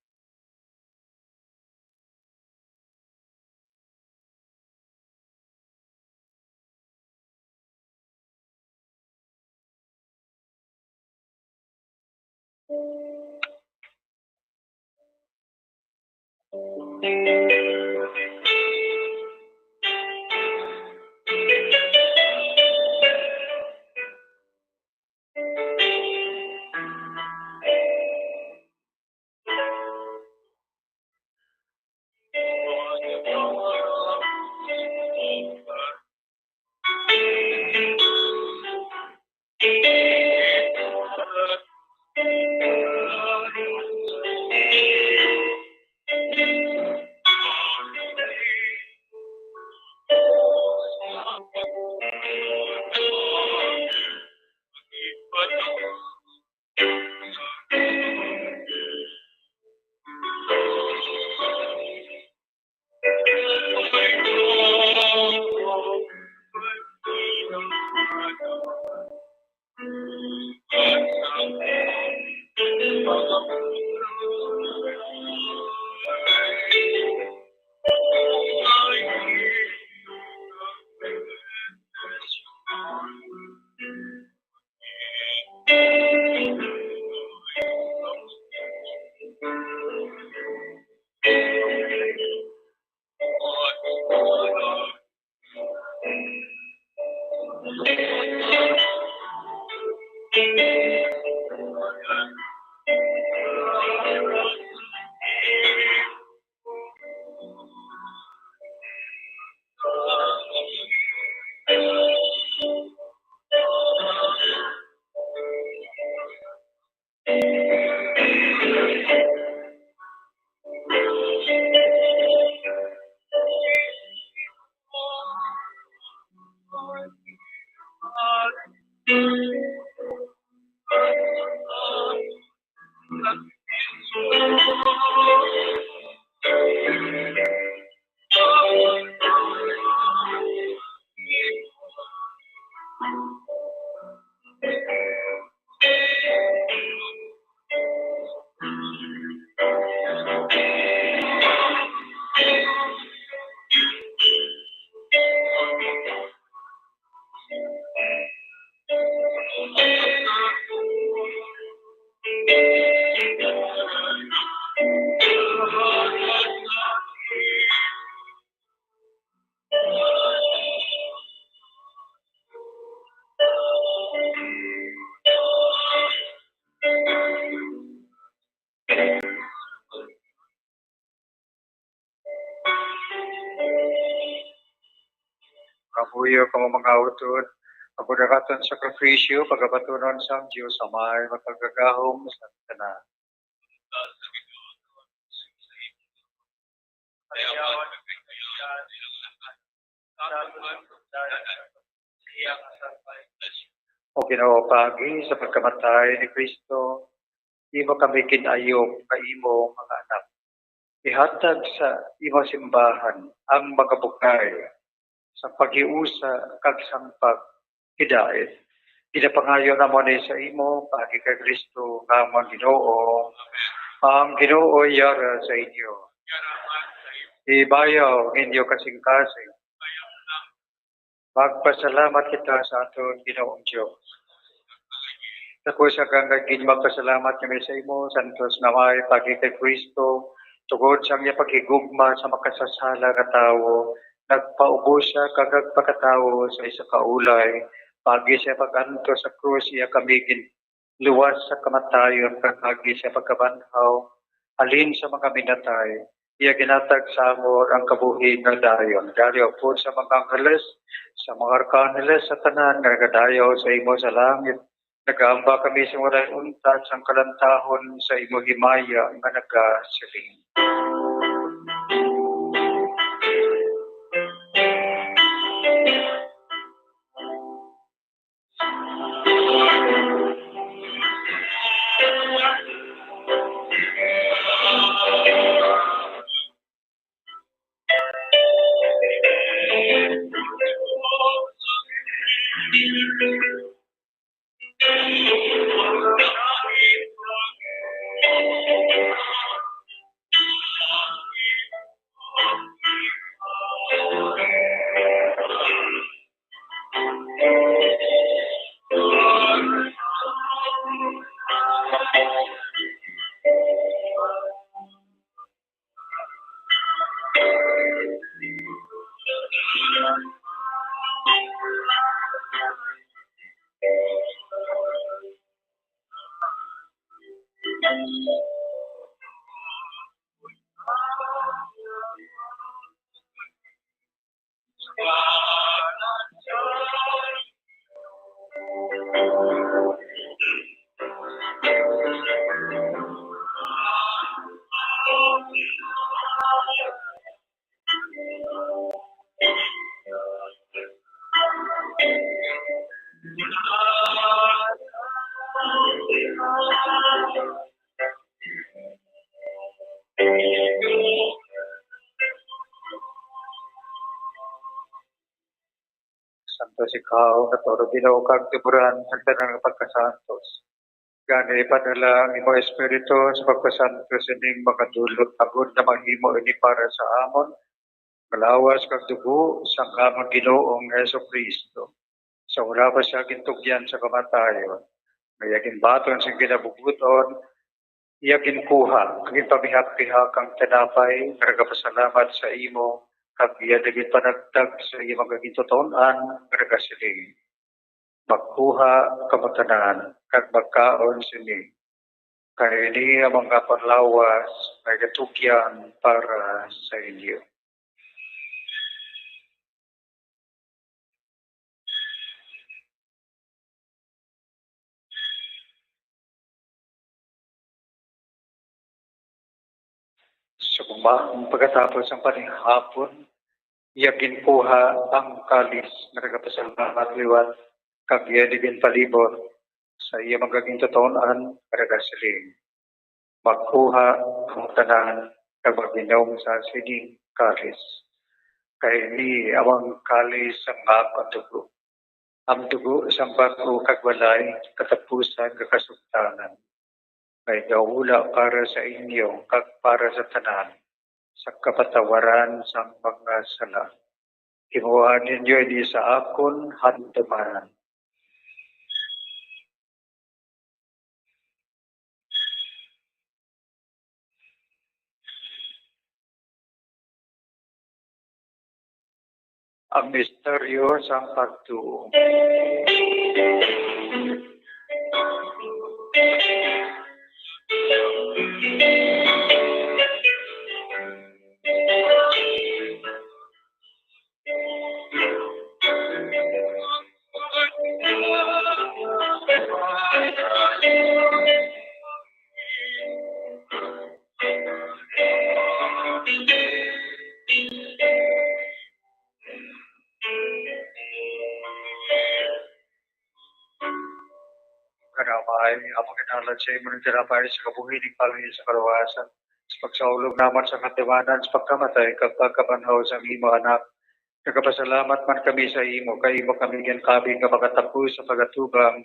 Kabuyo kamo mga utod, ang pagkakaton sakripisyo, pagabatunon sang Dios Amay, magpagagahom sa tanan. O Ginoo, paagi sa pagkamatay ni Kristo, imo kami gin-ayop nga imo mga anak. Ihatag sa imo simbahan ang mga bugay sa paghiusa kag sang paghidait. Ginapangayo namon ni sa imo paagi kay Kristo nga amon Ginoo. Ang Ginoo yara sa inyo. Ibayaw inyo kasing-kasing. Magpasalamat kita sa aton Ginoong Dios. Sa kusa ka nga gid magpasalamat kami sa imo, Santos nga Amay, paagi kay Kristo, tungod sa iya paghigugma sa makasasala nga tawo, nagpaubos siya kag nagpakatawo sa isa ka ulay. Paagi sa pag-antos sa krus, iya kami ginluwas sa kamatayon, kag paagi sa pagkabanhaw halin sa mga minatay, iya ginhatag sa amon ang kabuhi nga dayon. Gani upod sa mga angeles, sa mga arkangeles, sa tanan nga nagadayaw sa imo sa langit, nagaamba kami sa walay untat sang kalantahon sa imo himaya nga nagasiling. Santos ikaw, nga tuod, Ginoo, kag tuburan ang tanan nga pagkasantos. Gani, ipadala ang imo Espiritu sa pagpasantos sining mga dulot, agod na mahimo ini para sa amon, nga lawas kag dugo sang amon Ginoong Jesu-Cristo. Sa una pa siya gintugyan sa kamatayon, nga iya ginbaton sing kinabubuton, iya ginkuha, kag ginpamihak-pihak ang tinapay, nga nagapasalamat sa imo, kag iya ginpanagtag sa iya mga gintuton-an, nga nagasiling, Magkuha kamo tanan kag magkaon sini, kay ini ang mga panglawas nga gatugyan para sa inyo. Subong man, pagkatapos sang panihapon, iya ginkuha ang kalis nga nagapasalamat liwat, kag iya ini ginpalibot sa iya mga gintuton-an, kag nagasiling, "Magkuha kamo tanan kag mag-inom sa sining kalis, kay ini amo ang kalis sang akon dugo, ang dugo sang bag-o kag walay katapusan nga kasugtanan, nga igahula para sa inyo kag para sa tanan sa kapatawaran sang mga sala. Himuha ninyo ini sa akon handumanan." Ang misteryo sang pagtuo. Karamay, ang mga dalan sa imo nagdarapay sa kabuhi ning balay sa kaluwasan, sa pagsaulog naman sa katiwanan, sa pagkamatay, kag pagkabanhaw sa imo Anak. Nagapasalamat man kami sa imo, kay imo kami ginkabi nga makatapos sa pagatubang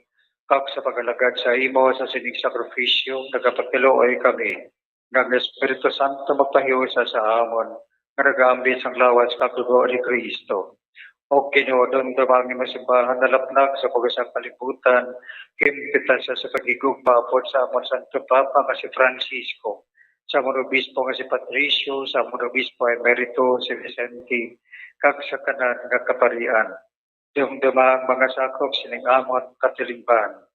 kag sa pag-alagad sa imo sa sining sakrifisyo. Nagapagkaluoy kami nga ang Espiritu Santo magpahiusa sa amon nga nagaambit sang lawas kag dugo ni Cristo. O Ginoo, dumduma ang imong simbahan nalaplag sa bug-os sang kalibutan, himpita sa, sa paghigugma upod sa amon Santo Papa nga si Francisco, sa amon obispo nga si Patricio, sa amon obispo emerito si Vicente, kag sa tanan nga kaparian. Dumduma ang mga sakop sining amon katilingban.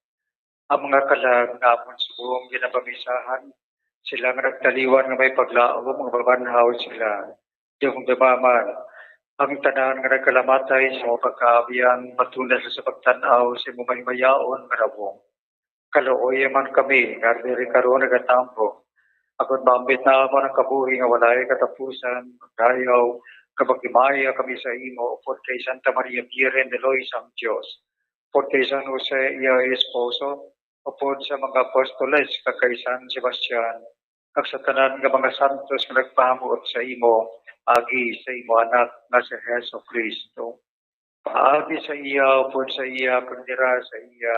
Ang mga kalag nga amon subong ginapamisahan, sila nga nagtaliwan nga may paglaom, nga mabanhaw sila. Dumduma man ang tanan nga nagkalamatay sa imo pagkaabyan, patuna sa pagtan-aw sa imo mahimayaon nga nawong. Kaluoy man kami nga diri karon nagatambong, agod maambit namon ang kabuhi nga walay katapusan. Magdayaw kag maghimaya kami sa imo upod kay Santa Maria, Birhen de Lois sang Dios, upod kay San Jose, iya esposo, upod sa mga apostoles, kag kay San Sebastian, kag sa tanan nga mga santos nga nagpahamuot sa imo agi sa imo Anak nga si Jesu-Cristo. Paagi sa iya, upod sa iya, kag dira sa iya,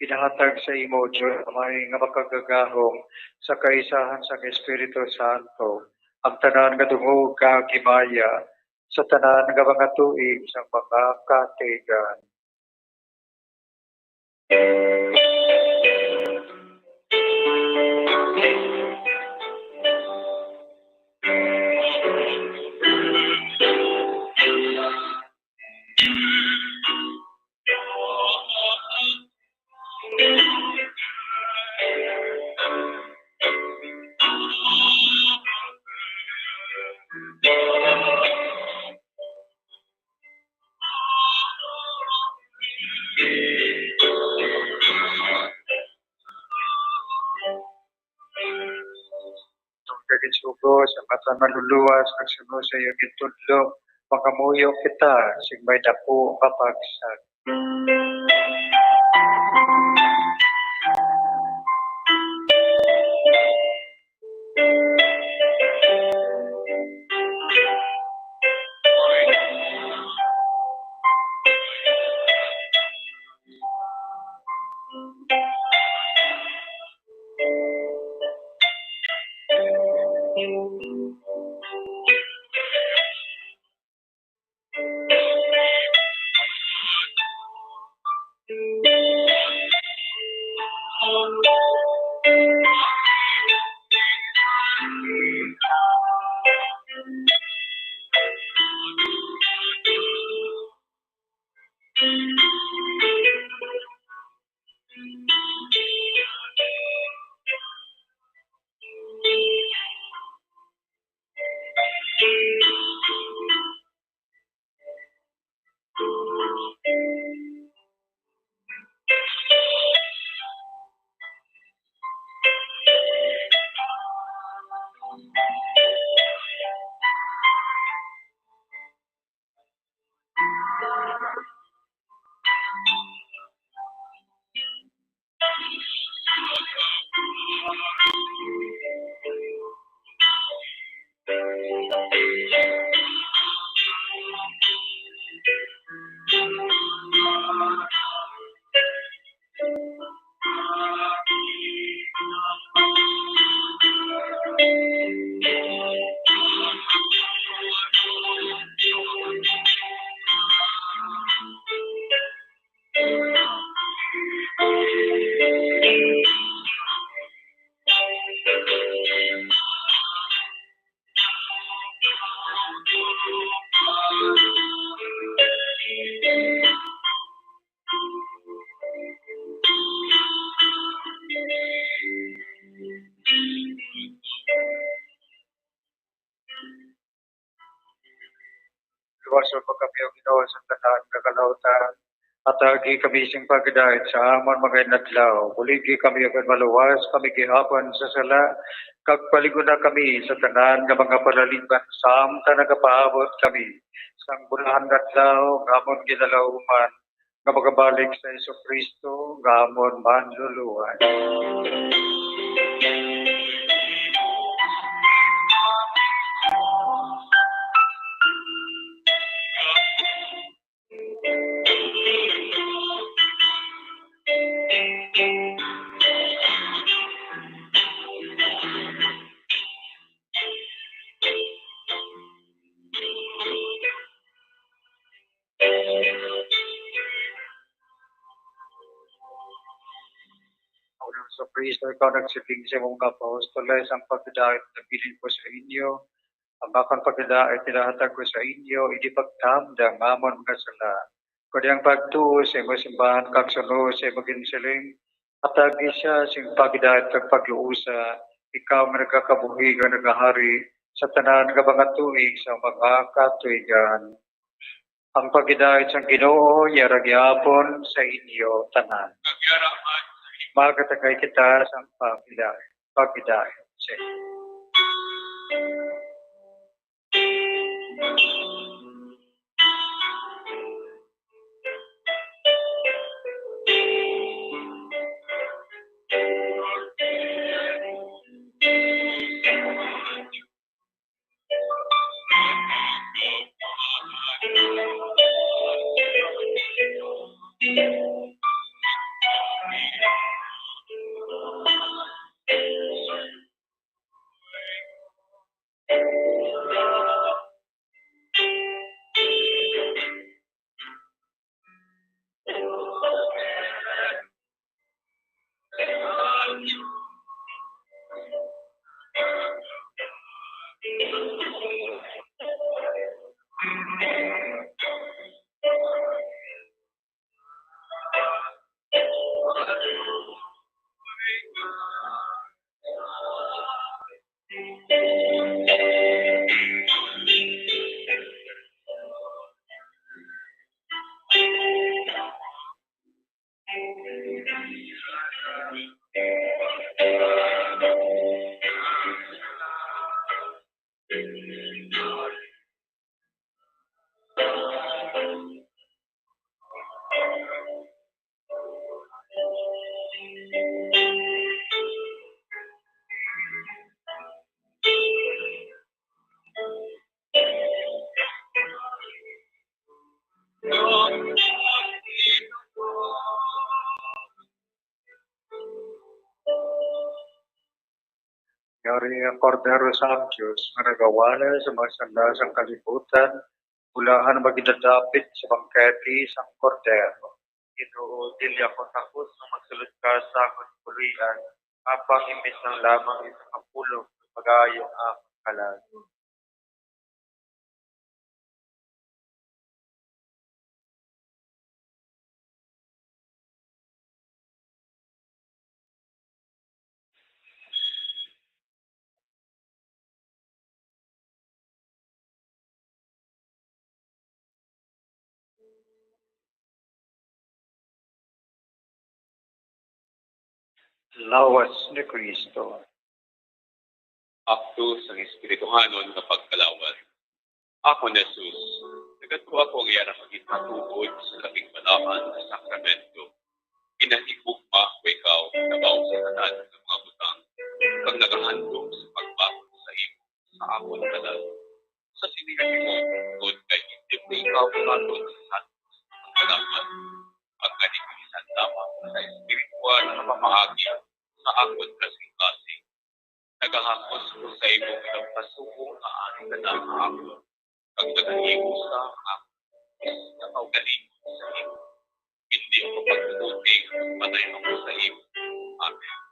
ginahatag sa imo, Dios Amay, nga makagagahom sa kaisahan sang Espiritu Santo ang tanan nga dungog kag himaya sa tanan nga mga tuig sang mga katuigan. Tungod kag ginsugo sa matan manluluwas, nagsunod sa iya gintudlo, mangamuyo kita sing may daku nga pagsag. Luwason mo kami, O Ginoo, sa tanan nga kalautan. Hatagi kami sing pagdait sa amon mga inadlaw. Buligi kami agud maluwas kami gihapon sa sala, kag paliguna kami sa tanan nga mga palalimban, samtang nagapaabot kami sang bulahan nga adlaw nga amon ginalauman, nga magabalik sa Jesu-Cristo nga amon Manluluwas. Alang sa Cristo, ikaw nagsiling sa imong mga apostoles, ang pagdait nabilin ko sa inyo, ang akon pagdait pinahatag ko sa inyo, hindi pagtamda ang amon mga sala, kundi ang pagtuo sa imo simbahan kag sunod sa imo ginsiling, hatagi siya sing pagdait kag pagluosa, ikaw nga nagakabuhi kag nagahari sa tanan nga mga tuig sa mga katuigan. Ang pagidait sang Ginoo yara gihapon sa inyo tanan. Kag yara man sa inyo. Magatagay kita sang pagidait. Pagidait. Sige. Yari ang Kordero sang Dios nga nagawali sa mga sala sang kalibutan, bulahan maginadapit sa bangkete sang Kordero. Ginoo, dili ako takos nga magsulod ka sa akon puloy-an, apang imbes lang lamang isa ka pulong, mag-ayo ang akon kalag. Lawas ni Cristo. Akto sang espirituhanon nga pagkalawas. Akon Jesus, nagatua ako nga yara magin matuod sa labing balahan nga sakramento. Ginahigugma ko ikaw kabaw sa tanan nga mga butang, kag nagahandom sa pagbaton sa imo sa akon kalag. Sa sini nga tingog, tungod kay indi mo ikaw buhaton sa santos nga pagkalapas, sa espiritual nga pamaagi sa akon kasingkasing. Nagahakos ko sa imo nga pasuko nga ari ka na nga akon, kag nagahimo sa akon nga kaugalingon sa imo. Hindi ako pagtuti, patay ako sa imo. Amen.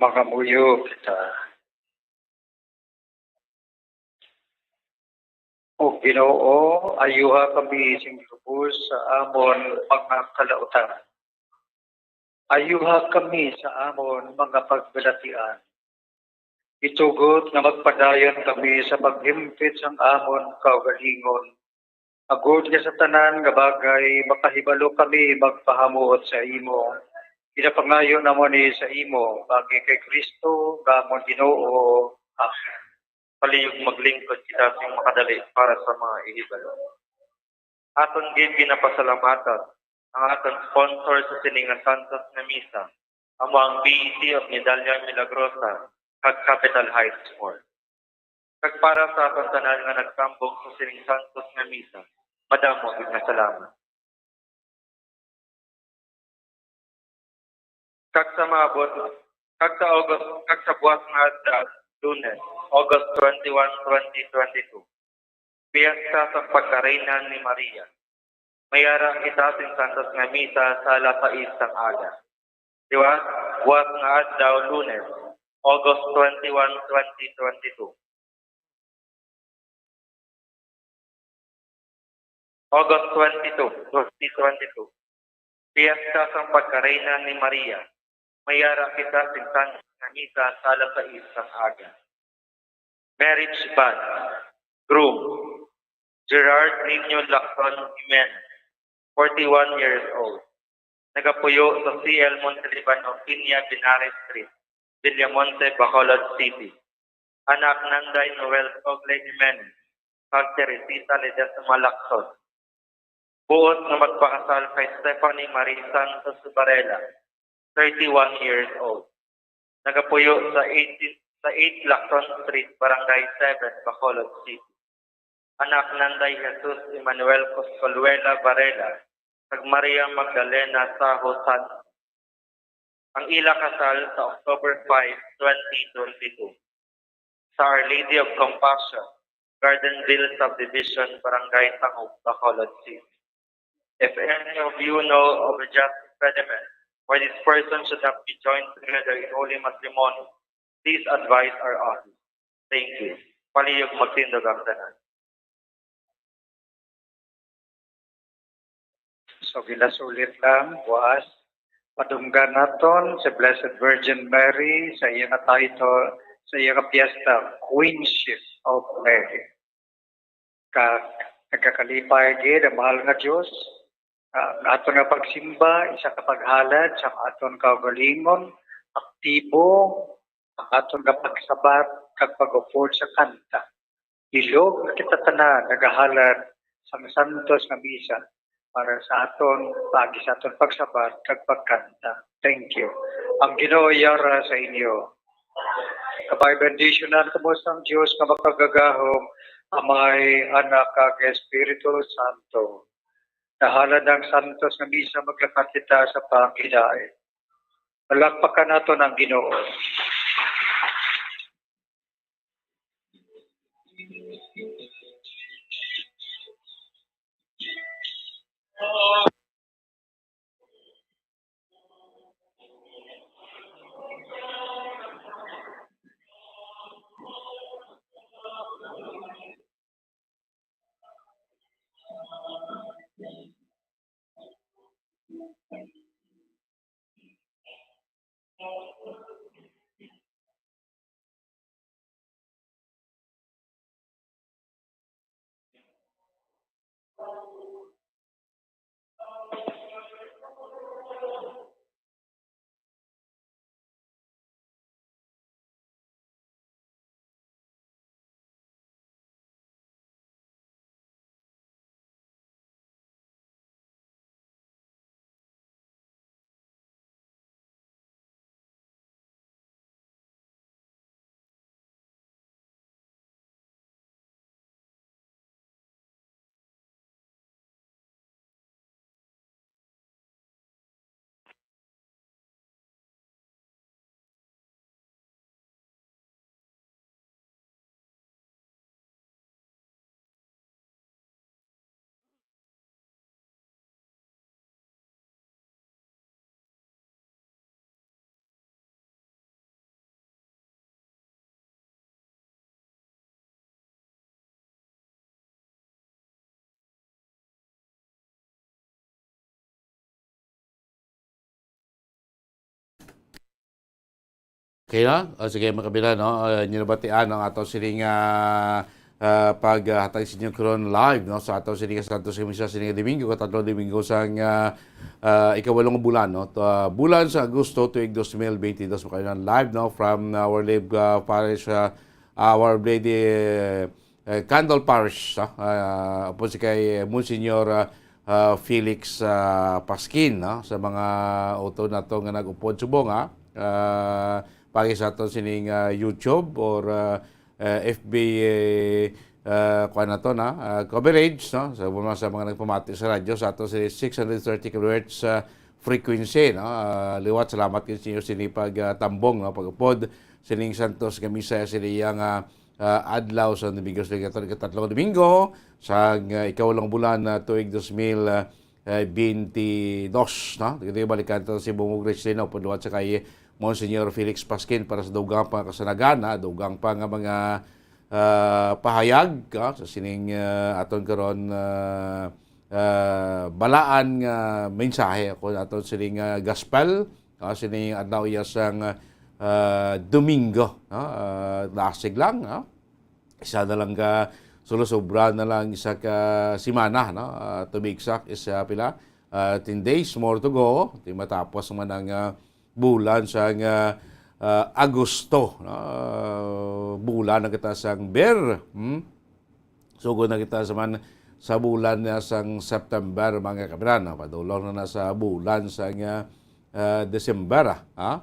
Mangamuyo kita. O Ginoo, ayuha kami sing lubos sa amon mga kalautan. Ayuha kami sa amon mga pagbalatian. Itugot nga magpadayon kami sa paghimpit sang amon kaugalingon, agod nga sa tanan nga bagay makahibalo kami magpahamuot sa imo. Ginapangayo namon ni sa imo, paagi kay Cristo nga amon Ginoo. Amen. Palihog maglingkod kita sing makadali para sa mga ihibalo. Aton gid ginapasalamatan ang aton sponsor sa sini nga santos nga misa, amo ang B E C of Medalla Milagrosa kag Capital Heights Mall. Kag para sa aton tanan nga nagtambong sa sining santos nga misa, madamo gid nga salamat. Kag sa maabot, kag sa August, kag sa buwas nga adlaw, Lunes, August twenty-one, twenty twenty-two, Piyesta sang Pagkarayna ni Maria. Mayara kita sing santos nga misa sa alas sais sang aga. Diwa, buwas nga adlaw, Lunes, August twenty-one, twenty twenty-two. August twenty-two, twenty twenty-two. Piyesta sang Pagkarayna ni Maria. Mayara kita sing santos nga misa sa alas sais sang aga. Marriage band. Groom, Gerard Niño Lacson Jimenez, forty-one years old. Nagapuyo sa C L Montelibano Piña Binares Street, Villamonte, Bacolod City. Anak nanday Noel Sogle Jimenez, kag Teresita Ledesma Lacson. Buot nga magpakasal kay Stephanie Marie Santos Varela, thirty-one years old. Nagapuyo sa eighteen, sa eight Lacson Street, Barangay seven, Bacolod City. Anak nanday Jesus Emmanuel Coscoluela Varela, kag Maria Magdalena Saho Santos. Ang ila kasal sa October five, twenty twenty-two, sa Our Lady of Compassion, Gardenville Subdivision, Barangay Tangub, Bacolod City. If any of you know of a just impediment why this person should not be joined together in holy matrimony, please advise our office. Thank you. Palihog magtindog ang tanan. So, ginasulit lang, buas. Padunggan naton si Blessed Virgin Mary sa iya nga title, sa iya nga piyesta, Queenship of Mary. Ka, nagkakalipay gid ang mahal nga Dios. Ang aton nga pagsimba, isa ka paghalad sa aton kaugalingon, aktibo, ang aton nga pagsabat kag pag-upod sa kanta. Bilog nga kita tanan nagahalad sang santos nga misa para sa aton, paagi sa aton pagsabat kag pagkanta. Thank you. Ang Ginoo yara sa inyo. Kabay, bendisyonan kamo sang Dios nga makagagahom, Amay, Anak, kag Espiritu Santo. Nahalad ang santos nga misa, maglakat kita sa pagkidait. Palakpakan naton ang Ginoo. Okay na? O, sige, mga kabilan, no? Ah, inyo nabatian ang ato sining, ah, ah, paghatag sa inyo karon live, no? Sa ato sining Santos nga Misa sining Domingo, katlo Domingo sang, ah, ah, ikawalo nga bulan, no? To, ah, bulan sa Agosto, tuig dos mil benti dos, makailan live, no? From, ah, Our Lady, ah, Parish, ah, Our Lady, eh, Candle Parish, no? Ah, upod si kay Monsignor, ah, ah, Felix, ah, Pasquin, no? Sa mga utod nato nga nag-upod subong, ha? Ah, pagi sa aton sining, ah, YouTube or, ah, eh, F B, eh, ah, kuwan nato na, ah, coverage, no? Sa mga, sa mga nagpamati sa radyo, sa aton si six hundred thirty kilohertz, ah, frequency, no? Ah, liwat, salamat kay Senyor sini pag, ah, tambong, no? Pag-upod sining santos nga misa sa iyang, ah, ah, adlaw sa Domingo, sa ikatatlong Domingo sa, ah, ikawalong bulan na tuig dos mil, ah, eh, bente dos, no? Ito yung balikan to si Bungog Gracelino, upod liwat sa kay Monsignor Felix Pasquin para sa dugang pa nga kasanagan, ha? Dugang pa nga mga, ah, pahayag, ha? Sa sining, ah, aton karon, ah, ah, balaan nga mensahe, ako aton sining, ah, gospel, ah, sining adlaw iya sang, ah, Domingo, no? Ah, dasig lang, no? Isa na lang ka, sulo, sobra na lang isa ka semana, no? Ah, to be exact, is, ah, pila? Ah, ten days more to go. Di matapos man ang, ah, bulan sang, ah, ah, Agosto, no? Ah, bulan na kita sang Ber, hmm? Sugod na kita sa man sa bulan na sang September, mga kapiran, no? Padulong na na sa bulan sang, ah, ah, December, ah, ha?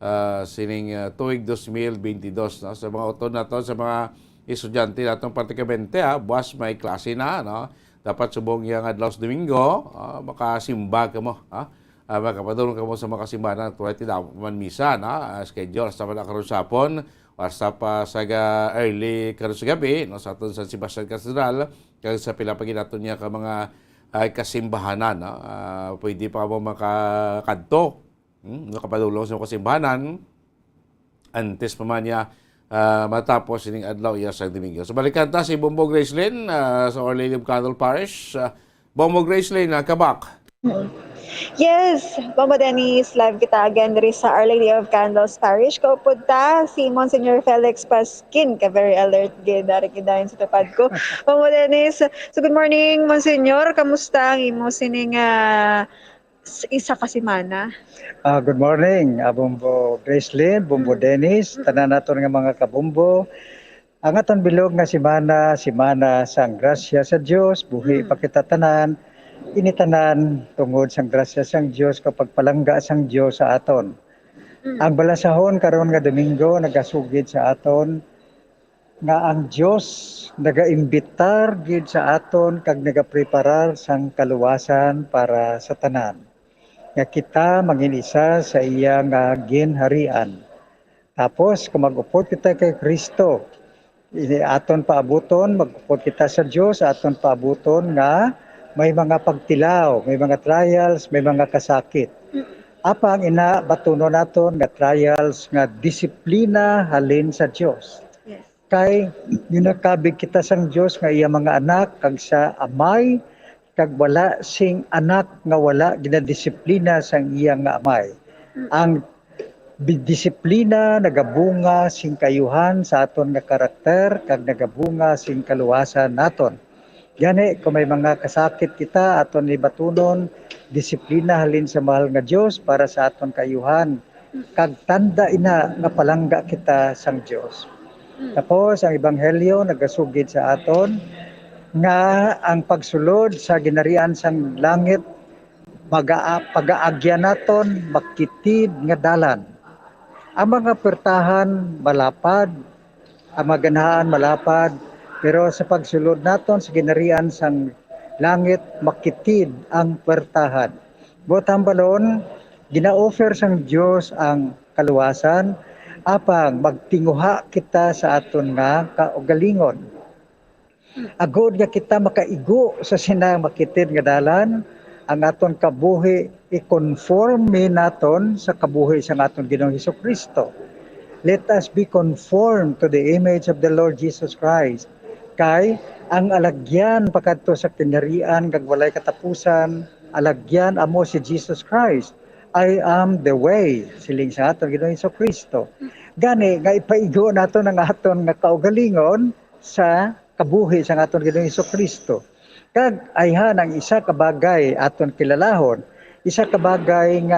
Ah, sining, ah, tuig dos mil bente dos, no? Sa mga utod nato, sa mga estudyante naton, praktikamente, ha, buwas may klase na, no? Dapat subong yang adlaw sa Domingo, ah, makasimba kamo, ha? Ah, makapadulong kamo sa mga kasimbahan, tulay ti dapat man misa, no? Ah, schedule, hasta man karon sa hapon, hasta pa sa ga-, early karon sa gabi, no? Sa aton San Sebastian Cathedral, kag sa pila pa gid naton niya ka mga, ah, kasimbahanan, no? Ah, pwede pa kamo makakadto. Hmm, nakapadulong sa kasimbahanan, antes pa man niya, ah, matapos ining adlaw iya sang Domingo. So, balikan ta si Bombo Gracelyn, ah, sa Our Lady of Candle Parish. Ah, Bombo Gracelyn, ah, kabak. Yes, Bombo Dennis, live kita again diri sa Our Lady of Candles Parish. Kaupod ta si Monsignor Felix Pasquin, ka very alert gid, dari gid dayon sa tupad ko. Bombo Dennis, so good morning, Monsignor. Kamusta ang imo sining, ah, s-, isa ka semana? Ah, good morning, ah, Bombo Gracelyn, Bombo Dennis, tanan naton nga mga kabombo. Ang aton bilog nga semana, semana sang grasya sa Dios, buhi pa kita tanan. Ini tanan tungod sang grasya sang Dios kag pagpalangga sang Dios sa aton. Ang balasahon karon nga Domingo nagasugid sa aton nga ang Dios nagaimbitar gid sa aton kag nagapreparar sang kaluwasan para sa tanan, nga kita mangin-isa sa iya nga ginharian. Tapos, kung mag-upod kita kay Cristo, ini aton paabuton, mag-upod kita sa Dios, aton paabuton nga may mga pagtilaw, may mga trials, may mga kasakit. Apang ina, batunon naton nga trials nga disiplina halin sa Dios. Yes. Kay ginakabig kita sang Dios nga iya mga anak, kag sa amay, kag wala sing anak nga wala ginadisiplina sang iya nga amay. Ang bi-, disiplina nagabunga sing kaayuhan sa aton nga karakter kag nagabunga sing kaluwasan naton. Gani, kung may mga kasakit kita, aton ni batunon disiplina halin sa mahal nga Dios para sa aton kaayuhan, kag tanda ina nga palangga kita sang Dios. Tapos ang ebanghelyo nagasugid sa aton nga ang pagsulod sa ginharian sang langit maga-, pagaagyan naton makitid nga dalan. Ang mga puwertahan malapad, ang mga ganhaan malapad, pero sa pagsulod naton sa ginharian sang langit makitid ang puwertahan. Buot hambalon, gina-offer sang Dios ang kaluwasan, apang magtinguha kita sa aton nga kaugalingon. Agod nga kita makaigo sa sinang makitid nga dalan, ang aton kabuhi i-conform mi naton sa kabuhi sang aton Ginoong Jesu-Cristo. Let us be conformed to the image of the Lord Jesus Christ. Kay ang alagyan pakadto sa kinharian kag walay katapusan, alagyan amo si Jesus Christ. "I am the way," siling sa aton Ginoong Jesu-Cristo. Gani nga ipaigo naton ang aton nga kaugalingon sa kabuhi sang aton Ginoong Jesu-Cristo. Kag ayhan ang isa ka bagay aton kilalahon, isa ka bagay nga